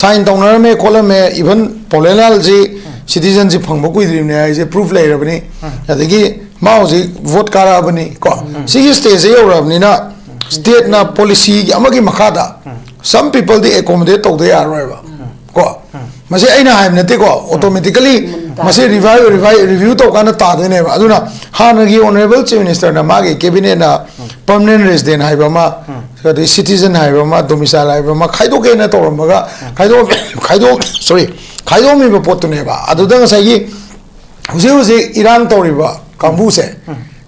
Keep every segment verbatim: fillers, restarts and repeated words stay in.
Sign ꯇꯧꯅꯔꯝꯃꯦ ꯈꯣꯠꯂꯝꯃꯦ, even ꯄꯥꯎꯂꯦꯟꯂꯥꯜꯁꯤ ꯁꯤꯇꯤꯖꯟꯁꯤ ꯐꯪꯕ ꯀꯨꯏꯗ꯭ꯔꯤꯕꯅꯦ ꯍꯥꯏꯁꯦ proof ꯂꯩꯔꯕꯅꯤ꯫ ꯑꯗꯒꯤ ꯃꯥ ꯍꯧꯖꯤꯛ ꯚꯣꯠ ꯀꯥꯔꯛꯑꯕꯅꯤ ꯀꯣ꯫ ꯁꯤꯒꯤ ꯁ꯭ꯇꯦꯖꯁꯦ ꯌꯧꯔꯛꯑꯕꯅꯤꯅ ꯁ꯭ꯇꯦꯠꯅ ꯄꯣꯂꯤꯁꯤ ꯑꯃꯒꯤ ꯃꯈꯥꯗ some peopleꯗꯤ ꯑꯦꯀꯣꯃꯣꯗꯦꯠ ꯇꯧꯗ ꯌꯥꯔꯔꯣꯏꯕ ꯀꯣ꯫ ꯃꯁꯤ ꯑꯩꯅ ꯍꯥꯏꯕ ꯅꯠꯇꯦꯀꯣ, ꯑꯣꯇꯣꯃꯦꯇꯤꯀꯦꯂꯤ ꯃꯁꯤ ꯔꯤꯚꯥꯏ ꯔꯤꯚꯥꯏ ꯔꯤꯚ꯭ꯌꯨ ꯇꯧꯀꯥꯟꯗ ꯇꯥꯗꯣꯏꯅꯦꯕ꯫ ꯑꯗꯨꯅ ꯍꯥꯟꯅꯒꯤ ꯑꯣꯅꯔꯦꯕꯜ ꯆꯤꯐ ꯃꯤꯅꯤꯁꯇꯔꯅ ꯃꯥꯒꯤ ꯀꯦꯕꯤꯅꯦꯠꯅ ꯄꯔꯃꯅꯦꯟ ꯔꯦꯁꯤꯗꯦꯟ ꯍꯥꯏꯕ ꯑꯃ, ꯑꯗꯩ ꯁꯤꯇꯤꯖꯟ ꯍꯥꯏꯕ ꯑꯃ, ꯗꯣꯃꯤꯁꯥꯏꯜ ꯍꯥꯏꯕ ꯑꯃ ꯈꯥꯏꯗꯣꯛꯀꯦꯅ ꯇꯧꯔꯝꯃꯒ ꯈꯥꯏꯗꯣꯛ ꯈꯥꯏꯗꯣꯛ ꯁꯣꯔꯤ, ꯈꯥꯏꯗꯣꯛꯑꯝꯃꯤꯕ ꯄꯣꯠꯇꯨꯅꯦꯕ꯫ ꯑꯗꯨꯗ ꯉꯁꯥꯏꯒꯤ ꯍꯧꯖꯤꯛ ꯍꯧꯖꯤꯛ ꯏꯔꯥꯡ ꯇꯧꯔꯤꯕ ꯀꯥꯡꯕꯨꯁꯦ,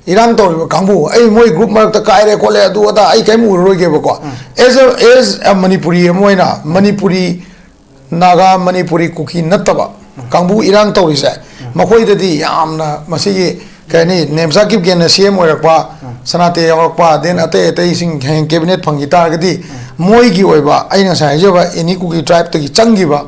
ꯏꯔꯥꯡ ꯇꯧꯔꯤꯕ ꯀꯥꯡꯕꯨ, ꯑꯩ ꯃꯣꯏ ꯒ꯭ꯔꯨꯞ ꯃꯔꯛꯇ ꯀꯥꯏꯔꯦ ꯈꯣꯠꯂꯦ ꯑꯗꯨ ꯑꯗꯥ ꯑꯩ ꯀꯔꯤꯝ ꯎꯔꯔꯣꯏꯒꯦꯕꯀꯣ꯫ As a, as a Manipuri ꯑꯃ ꯑꯣꯏꯅ ꯃꯅꯤꯄꯨꯔꯤ ꯅꯥꯒꯥ, ꯃꯅꯤꯄꯨꯔꯤ, ꯀꯨꯀꯤ ꯅꯠꯇꯕ ꯀꯥꯡꯕꯨ ꯏꯔꯥꯡ ꯇꯧꯔꯤꯁꯦ, ꯃꯈꯣꯏꯗꯗꯤ ꯌꯥꯝꯅ ꯃꯁꯤꯒꯤ ꯀꯩ ꯍꯥꯏꯅꯤ, ꯅꯦꯝꯆꯥ ꯀꯤꯞꯒꯦꯟꯅ ꯁꯤ ꯑꯦꯝ ꯑꯣꯏꯔꯛꯄ, ꯁꯅꯥꯇꯦ ꯌꯥꯎꯔꯛꯄ, then ꯑꯇꯩ ꯑꯇꯩꯁꯤꯡ ꯍꯌꯦꯡ ꯀꯦꯕꯤꯅꯦꯠ ꯐꯪꯈꯤ ꯇꯥꯔꯒꯗꯤ ꯃꯣꯏꯒꯤ ꯑꯣꯏꯕ, ꯑꯩꯅ ꯉꯁꯥꯏ ꯍꯥꯏꯖꯕ ꯑꯦꯅꯤ ꯀꯨꯀꯤ ꯇ꯭ꯔꯥꯏꯕꯇꯒꯤ ꯆꯪꯈꯤꯕ,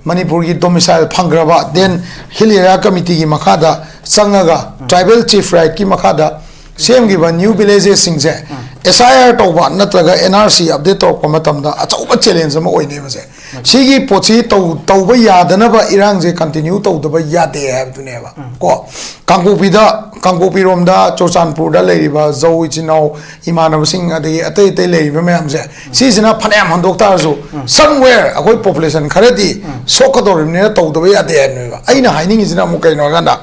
ꯃꯅꯤꯄꯨꯔꯒꯤ ꯗꯣꯃꯤꯁꯥꯏꯜ ꯐꯪꯈ꯭ꯔꯕ, then ꯍꯤꯜ ꯑꯦꯔꯤꯌꯥ ꯀꯃꯤꯇꯤꯒꯤ ꯃꯈꯥꯗ ꯆꯪꯉꯒ ꯇ꯭ꯔꯥꯏꯕꯦꯜ ꯆꯤꯐ ꯔꯥꯏꯠꯀꯤ ꯃꯈꯥꯗ ꯁꯦꯝꯈꯤꯕ ꯅ꯭ꯌꯨ ꯚꯤꯂꯦꯖꯦꯁꯁꯤꯡꯁꯦ ꯑꯦꯁ ꯑꯥꯏ ꯑꯥꯔ ꯇꯧꯕ ꯅꯠꯇ꯭ꯔꯒ ꯑꯦꯟ ꯑꯥꯔ ꯁꯤ ꯑꯞꯗꯦꯠ ꯇꯧꯔꯛꯄ ꯃꯇꯝꯗ ꯑꯆꯧꯕ ꯆꯦꯂꯦꯟꯖ ꯑꯃ ꯑꯣꯏꯅꯦꯕꯁꯦ꯫ ꯁꯤꯒꯤ ꯄꯣꯠꯁꯤ ꯇꯧ-, ꯇꯧꯕ ꯌꯥꯗꯅꯕ ꯏꯔꯥꯡꯁꯦ ꯀꯟꯇꯤꯅ꯭ꯌꯨ ꯇꯧꯗꯕ ꯌꯥꯗꯦ ꯍꯥꯏꯕꯗꯨꯅꯦꯕ ꯀꯣ꯫ ꯀꯥꯡꯄꯣꯛꯄꯤꯗ, ꯀꯥꯡꯄꯣꯛꯄꯤꯔꯣꯝꯗ, ꯆꯨꯔꯆꯥꯟꯄꯨꯔꯗ ꯂꯩꯔꯤꯕ ꯖꯧ ꯏꯆꯤꯟ ꯏꯅꯥꯎ ꯏꯃꯥꯟꯅꯕꯁꯤꯡ, ꯑꯗꯒꯤ ꯑꯇꯩ ꯑꯇꯩ ꯂꯩꯔꯤꯕ ꯃꯌꯥꯝꯁꯦ, ꯁꯤꯁꯤꯅ ꯐꯅꯌꯥꯝ ꯍꯟꯗꯣꯛ ꯇꯥꯔꯁꯨ, somewhere ꯑꯩꯈꯣꯏ ꯄꯣꯄꯨꯂꯦꯁꯟ ꯈꯔꯗꯤ ꯁꯣꯛꯀꯗꯧꯔꯤꯕꯅꯤꯅ ꯇꯧꯗꯕ ꯌꯥꯗꯦ ꯍꯥꯏꯕꯅꯦꯕ꯫ ꯑꯩꯅ ꯍꯥꯏꯅꯤꯡꯉꯤꯁꯤꯅ ꯑꯃꯨꯛ ꯀꯩꯅꯣ ꯍꯥꯏꯀꯥꯟꯗ,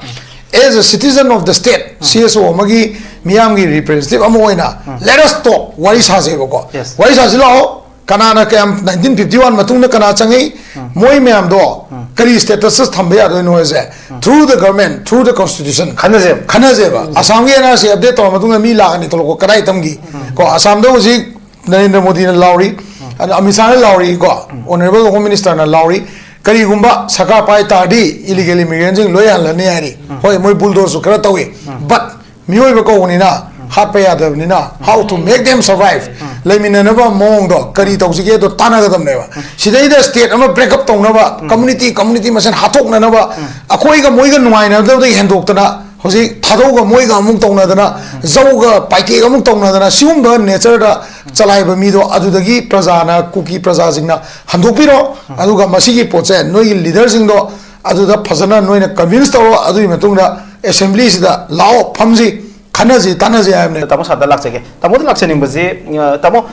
as a citizen of the state, C S ꯑꯣ ꯑꯃꯒꯤ ꯃꯤꯌꯥꯝꯒꯤ ꯔꯤꯄ꯭ꯔꯦꯖꯦꯟꯇꯦꯇꯤꯚ ꯑꯃ ꯑꯣꯏꯅ, let us talk, ꯋꯥꯔꯤ ꯁꯥꯁꯦꯕꯀꯣ꯫ Yes. ꯋꯥꯔꯤ ꯁꯥꯁꯤ ꯂꯥꯛꯑꯣ꯫ ꯀꯅꯥꯅ ꯀꯌꯥꯝ, ꯅꯥꯏꯟꯇꯤꯟ ꯐꯤꯐꯇꯤ ꯋꯥꯟ ꯃꯇꯨꯡꯗ ꯀꯅꯥ ꯆꯪꯉꯛꯏ? ꯃꯣꯏ ꯃꯌꯥꯝꯗꯣ ꯀꯔꯤ ꯁ꯭ꯇꯦꯇꯁꯇ ꯊꯝꯕ ꯌꯥꯗꯣꯏꯅꯣ ꯍꯥꯏꯁꯦ, through the government, through the constitution ꯈꯟꯅꯁꯦꯕ꯫ ꯈꯟꯅꯁꯦꯕ꯫ ꯑꯁꯥꯝꯒꯤ ꯑꯦꯟ ꯑꯥꯔ ꯁꯤ ꯑꯞꯗꯦꯠ ꯇꯧꯔ ꯃꯇꯨꯡꯗ ꯃꯤ ꯂꯥꯛ ꯑꯅꯤ ꯊꯣꯛꯂꯛꯄ ꯀꯗꯥꯏ ꯊꯝꯈꯤ? ꯀꯣ, ꯑꯁꯥꯝꯗ ꯍꯧꯖꯤꯛ ꯅꯔꯦꯟꯗ꯭ꯔ ꯃꯣꯗꯤꯅ ꯂꯥꯎꯔꯤ, ꯑꯗ ꯑꯃꯤꯠ ꯁꯥꯍꯅ ꯂꯥꯎꯔꯤ ꯀꯣ, ꯑꯣꯅꯔꯦꯕꯜ ꯍꯣꯝ ꯃꯤꯅꯤꯁꯇꯔꯅ ꯂꯥꯎꯔꯤ꯫ ꯀꯔꯤꯒꯨꯝꯕ ꯁꯔꯀꯥꯔ ꯄꯥꯏ ꯇꯥꯔꯗꯤ ꯏꯂꯤꯒꯦꯜ ꯏꯃꯤꯒ꯭ꯔꯦꯟꯁꯤꯡ ꯂꯣꯏ ꯍꯜꯂꯅꯤ ꯍꯥꯏꯔꯤ꯫ ꯍꯣꯏ, ꯃꯣꯏ ꯕꯨꯜꯗꯣꯁꯁꯨ ꯈꯔ ꯇꯧꯏ, but ꯃꯤꯑꯣꯏꯕ ꯀꯧꯕꯅꯤꯅ ꯍꯥꯠꯄ ꯌꯥꯗꯕꯅꯤꯅ, how to make them survive, ꯂꯩꯃꯤꯟꯅꯅꯕ ꯃꯑꯣꯡꯗꯣ ꯀꯔꯤ ꯇꯧꯁꯤꯒꯦꯗꯣ ꯇꯥꯟꯅꯒꯗꯕꯅꯦꯕ꯫ ꯁꯤꯗꯩꯗ ꯁ꯭ꯇꯦꯠ ꯑꯃ ꯕ꯭ꯔꯦꯛ ꯑꯞ ꯇꯧꯅꯕ, ꯀꯝꯃꯨꯅꯤꯇꯤ ꯀꯝꯃꯨꯅꯤꯇꯤ ꯃꯁꯦꯟ ꯍꯥꯠꯇꯣꯛꯅꯅꯕ, ꯑꯩꯈꯣꯏꯒ ꯃꯣꯏꯒ ꯅꯨꯡꯉꯥꯏꯅꯗꯕꯗꯒꯤ ꯍꯦꯟꯗꯣꯛꯇꯅ ꯍꯧꯖꯤꯛ ꯊꯥꯗꯧꯒ ꯃꯣꯏꯒ ꯑꯃꯨꯛ ꯇꯧꯅꯗꯅ, ꯖꯧꯒ ꯄꯥꯏꯀꯦꯒ ꯑꯃꯨꯛ ꯇꯧꯅꯗꯅ, ꯁꯤꯒꯨꯝꯕ ꯅꯦꯆꯔꯗ ꯆꯂꯥꯏꯕ ꯃꯤꯗꯣ ꯑꯗꯨꯗꯒꯤ ꯄ꯭ꯔꯖꯥꯅ, ꯀꯨꯀꯤ ꯄ꯭ꯔꯖꯥꯁꯤꯡꯅ ꯍꯟꯗꯣꯛꯄꯤꯔꯣ꯫ ꯑꯗꯨꯒ ꯃꯁꯤꯒꯤ ꯄꯣꯠꯁꯦ ꯅꯣꯏꯒꯤ ꯂꯤꯗꯔꯁꯤꯡꯗꯣ ꯑꯗꯨꯗ ꯐꯖꯅ ꯅꯣꯏꯅ ꯀꯟꯚꯤꯟꯁ ꯇꯧꯔꯣ꯫ ꯑꯗꯨꯒꯤ ꯃꯇꯨꯡꯗ ꯑꯦꯁꯦꯝꯕ꯭ꯂꯤꯁꯤꯗ ꯂꯥꯛꯑꯣ, ꯐꯝꯁꯤ, ꯈꯟꯅꯁꯤ, ꯇꯥꯟꯅꯁꯤ ꯍꯥꯏꯕꯅꯦ꯫ ꯇꯥꯃꯣ ꯁꯥꯗ ꯂꯥꯛꯆꯒꯦ꯫ ꯇꯥꯃꯣꯗ ꯂꯥꯛꯆꯅꯤꯡꯕꯁꯤ, ꯑ, ꯇꯥꯃꯣ,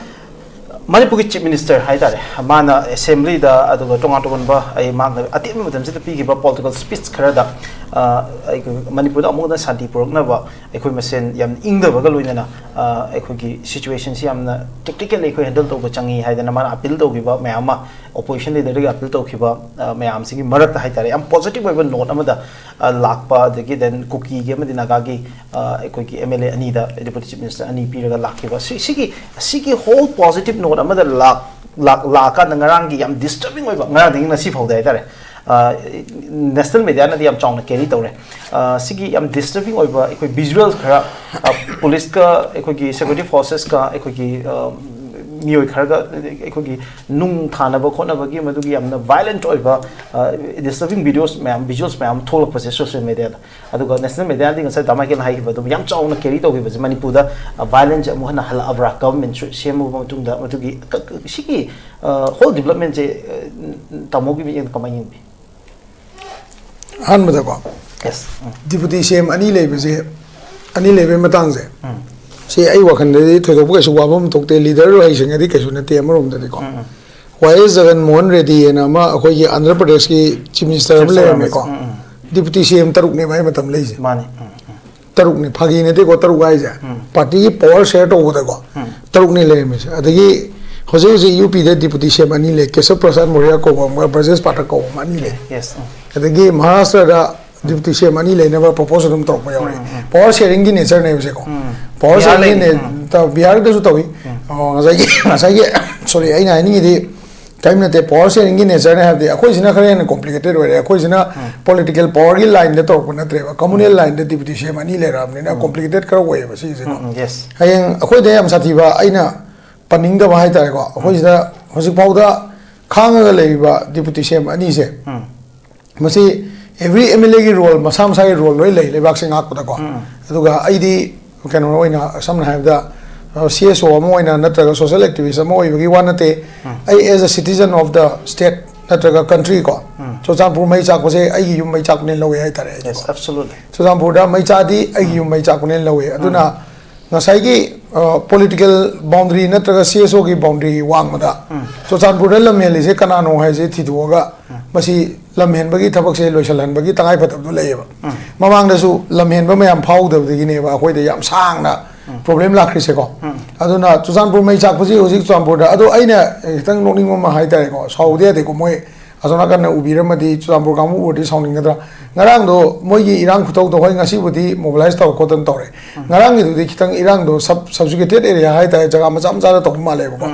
ꯃꯅꯤꯄꯨꯔꯒꯤ ꯆꯤꯐ ꯃꯤꯅꯤꯁꯇꯔ ꯍꯥꯏꯇꯥꯔꯦ, ꯃꯥꯅ ꯑꯦꯁꯦꯝꯕ꯭ꯂꯤꯗ ꯑꯗꯨꯒ ꯇꯣꯉꯥꯟ ꯇꯣꯉꯥꯟꯕ ꯑꯩ ꯃꯍꯥꯛꯅ ꯑꯇꯦꯟꯕ ꯃꯇꯝꯁꯤꯗ ꯄꯤꯈꯤꯕ ꯄꯣꯂꯤꯇꯤꯀꯦꯜ ꯁ꯭ꯄꯤꯆ ꯈꯔꯗ, ꯑ, ꯑꯩꯈꯣꯏ ꯃꯅꯤꯄꯨꯔꯗ ꯑꯃꯨꯛ ꯍꯟꯅ ꯁꯥꯟꯇꯤ ꯄꯨꯔꯛꯅꯕ ꯑꯩꯈꯣꯏ ꯃꯁꯦꯟ ꯌꯥꯝ ꯏꯪꯗꯕꯒ ꯂꯣꯏꯅꯅ, ꯑ, ꯑꯩꯈꯣꯏꯒꯤ ꯁꯤꯆꯨꯋꯦꯁꯟꯁꯤ ꯌꯥꯝꯅ ꯇꯦꯛꯇꯤꯀꯦꯜꯂꯤ ꯑꯩꯈꯣꯏ ꯍꯦꯟꯗꯜ ꯇꯧꯕ ꯆꯪꯉꯤ ꯍꯥꯏꯗꯅ ꯃꯥꯅ ꯑꯄꯤꯜ ꯇꯧꯈꯤꯕ ꯃꯌꯥꯝ ꯑꯃ, ꯑꯣꯄꯣꯖꯤꯁꯟ ꯂꯤꯗꯔꯗꯒꯤ ꯑꯄꯤꯜ ꯇꯧꯈꯤꯕ, ꯑ, ꯃꯌꯥꯝꯁꯤꯒꯤ ꯃꯔꯛꯇ ꯍꯥꯏꯇꯥꯔꯦ, ꯌꯥꯝ ꯄꯣꯖꯤꯇꯤꯚ ꯑꯣꯏꯕ ꯅꯣꯠ ꯑꯃꯗ, ꯑ, ꯂꯥꯛꯄ, ꯑꯗꯒꯤ then ꯀꯨꯀꯤꯒꯤ ꯑꯃꯗꯤ ꯅꯥꯒꯥꯒꯤ, ꯑ, ꯑꯩꯈꯣꯏꯒꯤ ꯑꯦꯝ ꯑꯦꯜ ꯑꯦ ꯑꯅꯤꯗ ꯗꯦꯄꯨꯇꯤ ꯆꯤꯐ ꯃꯤꯅꯤꯁꯇꯔ ꯑꯅꯤ ꯄꯤꯔꯒ ꯂꯥꯛꯈꯤꯕ꯫ ꯁꯤ-, ꯁꯤꯒꯤ, ꯁꯤꯒꯤ ꯍꯣꯜ ꯄꯣꯖꯤꯇꯤꯚ ꯅꯣꯠ ꯑꯃꯗ ꯂꯥꯛ-, ꯂꯥꯛ-, ꯂꯥꯛꯑꯀꯥꯟꯗ ꯉꯔꯥꯡꯒꯤ ꯌꯥꯝ ꯗꯤꯁꯇꯔꯕꯤꯡ ꯑꯣꯏꯕ, ꯉꯔꯥꯡꯗꯒꯤ ꯉꯁꯤ ꯐꯥꯎꯗ ꯍꯥꯏꯇꯥꯔꯦ, ꯑ, ꯅꯦꯁꯅꯦꯜ ꯃꯦꯗꯤꯌꯥꯅꯗꯤ ꯌꯥꯝ ꯆꯥꯎꯅ ꯀꯦꯔꯤ ꯇꯧꯔꯦ꯫ ꯑ, ꯁꯤꯒꯤ ꯌꯥꯝ ꯗꯤꯁꯇꯔꯕꯤꯡ ꯑꯣꯏꯕ ꯑꯩꯈꯣꯏ ꯚꯤꯖꯨꯋꯦꯜꯁ ꯈꯔ, ꯑ, ꯄꯨꯂꯤꯁꯀ ꯑꯩꯈꯣꯏꯒꯤ ꯁꯦꯀ꯭ꯌꯨꯔꯤꯇꯤ ꯐꯣꯔꯁꯦꯁꯀ ꯑꯩꯈꯣꯏꯒꯤ, ꯑ, ꯃꯤꯑꯣꯏ ꯈꯔꯒ ꯑꯩꯈꯣꯏꯒꯤ ꯅꯨꯡ ꯊꯥꯅꯕ ꯈꯣꯠꯅꯕꯒꯤ ꯃꯗꯨꯒꯤ ꯌꯥꯝꯅ ꯚꯥꯏꯂꯦꯟꯠ ꯑꯣꯏꯕ, ꯑ, ꯗꯤꯁꯇꯔꯕꯤꯡ ꯚꯤꯗꯤꯑꯣꯁ ꯃꯌꯥꯝ, ꯚꯤꯖꯨꯋꯦꯜꯁ ꯃꯌꯥꯝ ꯊꯣꯛꯂꯛꯄꯁꯦ ꯁꯣꯁꯤꯌꯦꯜ ꯃꯦꯗꯤꯌꯥꯗ꯫ ꯑꯗꯨꯒ ꯅꯦꯁꯅꯦꯜ ꯃꯦꯗꯤꯌꯥꯗꯤ ꯉꯁꯥꯏ ꯗꯥ ꯃꯥꯏꯀꯦꯜꯅ ꯍꯥꯏꯈꯤꯕ ꯑꯗꯨꯝ ꯌꯥꯝ ꯆꯥꯎꯅ ꯀꯦꯔꯤ ꯇꯧꯈꯤꯕꯁꯦ ꯃꯅꯤꯄꯨꯔꯗ, ꯑ, ꯚꯥꯏꯂꯦꯟꯁꯁꯦ ꯑꯃꯨꯛ ꯍꯟꯅ ꯍꯜꯂꯛꯑꯕ꯭ꯔꯥ ꯒꯚꯔꯟꯃꯦꯟꯠ ꯁꯦꯝꯃꯕ ꯃꯇꯨꯡꯗ? ꯃꯗꯨꯒꯤ ꯀ-, ꯀ-, ꯁꯤꯒꯤ, ꯑ, ꯍꯣꯜ ꯗꯤꯕ꯭ꯂꯞꯃꯦꯟꯁꯦ, ꯑ, ꯇꯥꯃꯣꯒꯤ ꯃꯤꯠꯌꯦꯡꯗ ꯀꯃꯥꯏꯅ ꯌꯦꯡꯕꯤ? ꯑꯍꯥꯟꯕꯗꯀꯣ, ꯌꯦꯁ꯫ ꯎꯝ꯫ ꯗꯤꯄꯨꯇꯤ ꯁꯤ ꯑꯦꯝ ꯑꯅꯤ ꯂꯩꯕꯁꯦ, ꯑꯅꯤ ꯂꯩꯕꯒꯤ ꯃꯇꯥꯡꯁꯦ, ꯎꯝ꯫ ꯁꯤ ꯑꯩ ꯋꯥꯈꯜꯗꯗꯤ ꯊꯣꯏꯗꯣꯛꯄ ꯀꯩꯁꯨ ꯋꯥꯕ ꯑꯃ ꯊꯣꯛꯇꯦ, ꯂꯤꯗꯔ ꯍꯩꯁꯤꯡꯉꯗꯤ ꯀꯩꯁꯨ ꯅꯠꯇꯦ ꯑꯃꯔꯣꯝꯗꯗꯤꯀꯣ꯫ ꯎꯝ, ꯎꯝ꯫ ꯋꯥꯏ ꯑꯦꯁ ꯖꯒꯟ ꯃꯣꯍꯟ ꯔꯦꯗꯤ ꯍꯥꯏꯅ ꯑꯃ ꯑꯩꯈꯣꯏꯒꯤ ꯑꯥꯟꯙ꯭ꯔ ꯄ꯭ꯔꯗꯦꯁꯀꯤ ꯆꯤꯐ ꯃꯤꯅꯤꯁꯇꯔ ꯑꯃ ꯆꯤꯐ ꯃꯤꯅꯤꯁꯇꯔ ꯂꯩꯔꯝꯃꯦꯀꯣ꯫ ꯑꯃ, ꯎꯝ, ꯎꯝ꯫ ꯗꯤꯄꯨꯇꯤ ꯁꯤ ꯑꯦꯝ ꯇꯔꯨꯛꯅꯦꯕ ꯑꯩ ꯃꯇꯝ ꯂꯩꯁꯦ꯫ ꯃꯥꯅꯤ꯫ ꯎꯝ, ꯎꯝ꯫ ꯇꯔꯨꯛꯅꯤ, ꯐꯥꯒꯤ ꯅꯠꯇꯦꯀꯣ, ꯇꯔꯨꯛ ꯍꯥꯏꯁꯦ꯫ ꯎꯝ꯫ ꯄꯥꯔꯇꯤꯒꯤ ꯄꯋꯥꯔ ꯁꯦꯌꯔ ꯇꯧꯕꯗꯀꯣ, ꯎꯝ꯫ ꯇꯔꯨꯛꯅꯤ ꯂꯩꯔꯝꯃꯤꯁꯦ꯫ ꯑꯗꯒꯤ ꯍꯧꯖꯤꯛ ꯍꯧꯖꯤꯛ ꯌꯨ ꯄꯤꯗ ꯗꯤꯄꯨꯇꯤ ꯁꯤ ꯑꯦꯝ ꯑꯅꯤ ꯂꯩ, ꯀꯦꯁꯕ ꯄ꯭ꯔꯁꯥꯗ ꯃꯧꯔꯤꯌꯥ ꯀꯧꯕ ꯑꯃꯒ ꯕ꯭ꯔꯖꯦꯁ ꯄꯥꯊꯛ ꯀꯧꯕ ꯑꯃ, ꯑꯅꯤ ꯂꯩ꯫ ꯌꯦꯁ, ꯎꯝ꯫ ꯑꯗꯒꯤ ꯃꯍꯥꯔꯥꯁꯇ꯭ꯔꯗ ꯗꯤꯄꯨꯇꯤ ꯁꯤ ꯑꯦꯝ ꯑꯅꯤ ꯂꯩꯅꯕ ꯄ꯭ꯔꯣꯄꯣꯖꯜ ꯑꯗꯨꯝ ꯇꯧꯔꯛꯄ ꯌꯥꯎꯔꯤ꯫ ꯎꯝ, ꯎꯝ꯫ ꯄꯋꯥꯔ ꯁꯦꯌꯔꯤꯡꯒꯤ ꯅꯦꯆꯔꯅꯦꯕꯁꯦꯀꯣ꯫ ꯎꯝ꯫ ꯄꯋꯥꯔ ꯕꯤꯍꯥꯔ ꯁꯦꯌꯔꯤꯡꯒꯤ ꯂꯩꯔꯤ꯫ ꯅꯦ-, ꯎꯝ꯫ ꯇ-, ꯕꯤꯍꯥꯔꯗꯁꯨ ꯇꯧꯏ꯫ ꯎꯝ꯫ ꯑꯣ, ꯉꯁꯥꯏꯒꯤ, ꯉꯁꯥꯏꯒꯤ, ꯁꯣꯔꯤ, ꯑꯩꯅ ꯍꯥꯏꯅꯤꯡꯉꯤꯗꯤ ꯀꯔꯤꯝ ꯅꯠꯇꯦ, ꯄꯋꯥꯔ ꯁꯦꯌꯔꯤꯡꯒꯤ ꯅꯦꯆꯔꯅꯦ ꯍꯥꯏꯕꯗꯤ ꯑꯩꯈꯣꯏꯁꯤꯅ ꯈꯔ ꯍꯦꯟꯅ ꯀꯣꯝꯄ꯭ꯂꯤꯀꯦꯇꯦꯠ ꯑꯣꯏꯔꯦ꯫ ꯑꯩꯈꯣꯏꯁꯤꯅ ꯎꯝ꯫ ꯄꯣꯂꯤꯇꯤꯀꯦꯜ ꯄꯋꯥꯔꯒꯤ ꯂꯥꯏꯟꯗ ꯇꯧꯔꯛꯄ ꯅꯠꯇ꯭ꯔꯦꯕ, ꯀꯝꯃꯨꯅꯦꯜ ꯎꯝ꯫ ꯂꯥꯏꯟꯗ ꯗꯤꯄꯨꯇꯤ ꯁꯤ ꯑꯦꯝ ꯑꯅꯤ ꯂꯩꯔꯛꯑꯕꯅꯤꯅ ꯎꯝ꯫ ꯀꯣꯝꯄ꯭ꯂꯤꯀꯦꯇꯦꯠ ꯈꯔ ꯑꯣꯏꯌꯦꯕ ꯁꯤꯒꯤꯁꯦꯀꯣ꯫ ꯎꯝ, ꯎꯝ, ꯌꯦꯁ꯫ ꯍꯌꯦꯡ ꯑꯩꯈꯣꯏꯗ ꯌꯥꯝ ꯁꯥꯊꯤꯕ ꯑꯩꯅ ꯄꯟꯅꯤꯡꯗꯕ ꯍꯥꯏꯇꯥꯔꯦꯀꯣ, ꯑꯩꯈꯣꯏꯁꯤꯗ ꯍꯧꯖꯤꯛꯐꯥꯎꯗ ꯈꯥꯡꯉꯒ ꯂꯩꯔꯤꯕ ꯗꯤꯄꯨꯇꯤ ꯁꯤ ꯑꯦꯝ ꯑꯅꯤꯁꯦ, ꯎꯝ꯫ ꯃꯁꯤ ꯑꯦꯚ꯭ꯔꯤ ꯑꯦꯝ ꯑꯦꯜ ꯑꯦꯒꯤ ꯔꯣꯜ, ꯃꯁꯥ ꯃꯁꯥꯒꯤ ꯔꯣꯜ ꯂꯣꯏ ꯂꯩ ꯂꯩꯕꯥꯛꯁꯦ ꯉꯥꯛꯄꯗꯀꯣ꯫ ꯑꯗꯨꯒ ꯑꯩꯗꯤ ꯀꯩꯅꯣ ꯑꯣꯏꯅ, ꯁꯝꯅ ꯍꯥꯏꯔꯕꯗ, ꯁꯤ ꯑꯦꯁ ꯑꯣ ꯑꯃ ꯑꯣꯏꯅ ꯅꯠꯇ꯭ꯔꯒ ꯁꯣꯁꯦꯜ ꯑꯦꯛꯇꯤꯚꯤꯁ ꯑꯃ ꯑꯣꯏꯕꯒꯤ ꯋꯥ ꯅꯠꯇꯦ꯫ ꯑꯩ as a citizen of the state ꯅꯠꯇ꯭ꯔꯒ ꯀꯟꯇ꯭ꯔꯤ ꯀꯣ, ꯆꯨꯔꯆꯥꯟꯄꯨꯔ ꯃꯩ ꯆꯥꯛꯄꯁꯦ ꯑꯩꯒꯤ ꯌꯨꯝ ꯃꯩ ꯆꯥꯛꯄꯅꯦꯅ ꯂꯧꯋꯦ ꯍꯥꯏꯇꯥꯔꯦ ꯑꯩꯗꯤꯀꯣ꯫ Yes, absolutely. ꯆꯨꯔꯆꯥꯟꯄꯨꯔꯗ ꯃꯩ ꯆꯥꯛꯑꯗꯤ ꯑꯩꯒꯤ ꯌꯨꯝ ꯃꯩ ꯆꯥꯛꯄꯅꯦꯅ ꯂꯧꯋꯦ꯫ ꯑꯗꯨꯅ ꯉꯁꯥꯏꯒꯤ ꯄꯣꯂꯤꯇꯤꯀꯦꯜ ꯕꯥꯎꯟꯗꯔꯤ ꯅꯠꯇ꯭ꯔꯒ ꯁꯤ ꯑꯦꯁ ꯑꯣꯒꯤ ꯕꯥꯎꯟꯗꯔꯤ ꯋꯥꯡꯃꯗ ꯆꯨꯔꯆꯥꯟꯄꯨꯔꯗ ꯂꯝ ꯍꯦꯜꯂꯤꯁꯦ ꯀꯅꯥꯅꯣ ꯍꯥꯏꯁꯦ ꯊꯤꯗꯣꯛꯑꯒ ꯃꯁꯤ ꯂꯝ ꯍꯦꯟꯕꯒꯤ ꯊꯕꯛꯁꯦ ꯂꯣꯏꯁꯤꯜꯍꯟꯕꯒꯤ ꯇꯉꯥꯏꯐꯗꯕꯗꯣ ꯂꯩꯌꯦꯕ꯫ ꯃꯃꯥꯡꯗꯁꯨ ꯂꯝ ꯍꯦꯟꯕ ꯃꯌꯥꯝ ꯐꯥꯎꯗꯕꯗꯒꯤꯅꯦꯕ ꯑꯩꯈꯣꯏꯗ ꯌꯥꯝ ꯁꯥꯡꯅ ꯄ꯭ꯔꯣꯕ꯭ꯂꯦꯝ ꯂꯥꯛꯈ꯭ꯔꯤꯁꯦꯀꯣ꯫ ꯑꯗꯨꯅ ꯆꯨꯔꯆꯥꯟꯄꯨꯔ ꯃꯩ ꯆꯥꯛꯄꯁꯤ ꯍꯧꯖꯤꯛ ꯆꯨꯔꯆꯥꯟꯄꯨꯔꯗ, ꯑꯗꯣ ꯑꯩꯅ ꯈꯤꯇꯪ ꯅꯣꯛꯅꯤꯡꯕ ꯑꯃ ꯍꯥꯏꯇꯥꯔꯦꯀꯣ, ꯁꯥꯎꯗ ꯌꯥꯗꯦꯀꯣ, ꯃꯣꯏ ꯑꯁꯣꯝ ꯅꯥꯀꯟꯅ ꯎꯕꯤꯔꯝꯃꯗꯤ ꯆꯨꯔꯆꯥꯟꯄꯨꯔ ꯀꯥꯡꯕꯨ ꯎꯔꯗꯤ ꯁꯥꯎꯅꯤꯡꯒꯗ꯭ꯔꯥ꯫ ꯉꯔꯥꯡꯗꯣ ꯃꯣꯏꯒꯤ ꯏꯔꯥꯡ ꯈꯨꯇꯧꯗꯣ, ꯍꯣꯏ, ꯉꯁꯤꯕꯨꯗꯤ ꯃꯣꯕꯤꯂꯥꯏꯁ ꯇꯧꯔ ꯈꯣꯠꯇꯅ ꯇꯧꯔꯦ꯫ ꯉꯔꯥꯡꯒꯤꯗꯨꯗꯤ ꯈꯤꯇꯪ ꯏꯔꯥꯡꯗꯣ ꯁꯕ ꯁꯕꯖꯨꯒꯦꯇꯦꯠ ꯑꯦꯔꯤꯌꯥ ꯍꯥꯏꯇꯥꯔꯦ, ꯖꯒꯥ ꯃꯆꯥ ꯃꯆꯥꯗ ꯇꯧꯕ ꯃꯥꯜꯂꯦꯕꯀꯣ꯫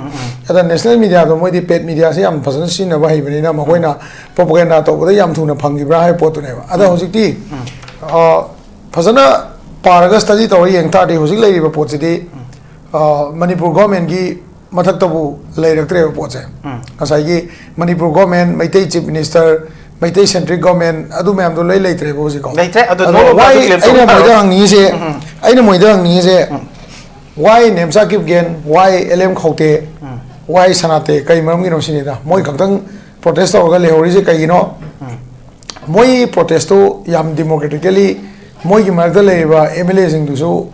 ꯑꯗ ꯅꯦꯁꯅꯦꯜ ꯃꯤꯗꯤꯌꯥꯗꯣ ꯃꯣꯏꯗꯤ ꯄꯦꯗ ꯃꯤꯗꯤꯌꯥꯁꯦ ꯌꯥꯝ ꯐꯖꯅ ꯁꯤꯖꯤꯟꯅꯕ ꯍꯩꯕꯅꯤꯅ ꯃꯈꯣꯏꯅ ꯄ꯭ꯔꯣꯄꯒꯦꯟꯗꯥ ꯇꯧꯕꯗ ꯌꯥꯝ ꯊꯨꯅ ꯐꯪꯈꯤꯕ꯭ꯔꯥ ꯍꯥꯏꯕ ꯄꯣꯠꯇꯨꯅꯦꯕ꯫ ꯑꯗ ꯍꯧꯖꯤꯛꯇꯤ ꯐꯖꯅ ꯄꯥꯔꯒ ꯁ꯭ꯇꯗꯤ ꯇꯧꯔ ꯌꯦꯡ ꯇꯥꯔꯗꯤ ꯍꯧꯖꯤꯛ ꯂꯩꯔꯤꯕ ꯄꯣꯠꯁꯤꯗꯤ ꯃꯅꯤꯄꯨꯔ ꯒꯣꯔꯃꯦꯟꯒꯤ ꯃꯊꯛꯇꯕꯨ ꯂꯩꯔꯛꯇ꯭ꯔꯦꯕ ꯄꯣꯠꯁꯦ꯫ ꯉꯁꯥꯏꯒꯤ Manipur government, Meitei chief minister, Meitei centric government, ꯑꯗꯨ ꯃꯌꯥꯝꯗꯣ ꯂꯣꯏ ꯂꯩꯇ꯭ꯔꯦꯕ ꯍꯧꯖꯤꯛꯀꯣ꯫ ꯂꯩꯇ꯭ꯔꯦ꯫ ꯑꯗꯣ ꯑꯗꯣ ꯅꯣꯡꯃ why ꯑꯗꯨ claim ꯑꯩꯅ ꯇꯧꯕ ꯃꯣꯏꯗ ꯇꯥꯔꯣ꯫ ꯍꯪꯅꯤꯡꯉꯤꯁꯦ, ꯑꯩꯅ ꯃꯣꯏꯗ ꯍꯪꯅꯤꯡꯉꯤꯁꯦ, why ꯅꯦꯝꯆꯥ ꯀꯤꯞꯒꯦꯟ, why ꯑꯦꯜ ꯑꯦꯝ ꯈꯧꯇꯦ, why ꯁꯅꯥꯇꯦ, ꯀꯩ ꯃꯔꯝꯒꯤꯅꯣ ꯁꯤꯅꯤꯗ꯫ ꯃꯣꯏ ꯈꯛꯇꯪ ꯄ꯭ꯔꯣꯇꯦꯁ ꯇꯧꯔꯒ ꯂꯩꯍꯧꯔꯤꯁꯦ ꯀꯩꯒꯤꯅꯣ? ꯃꯣꯏ ꯄ꯭ꯔꯣꯇꯦꯁꯇꯨ ꯌꯥꯝ ꯗꯤꯃꯣꯀ꯭ꯔꯦꯇꯤꯀꯦꯂꯤ, ꯃꯣꯏꯒꯤ ꯃꯔꯛꯇ ꯂꯩꯔꯤꯕ ꯑꯦꯝ ꯑꯦꯜ ꯑꯦꯁꯤꯡꯗꯨꯁꯨ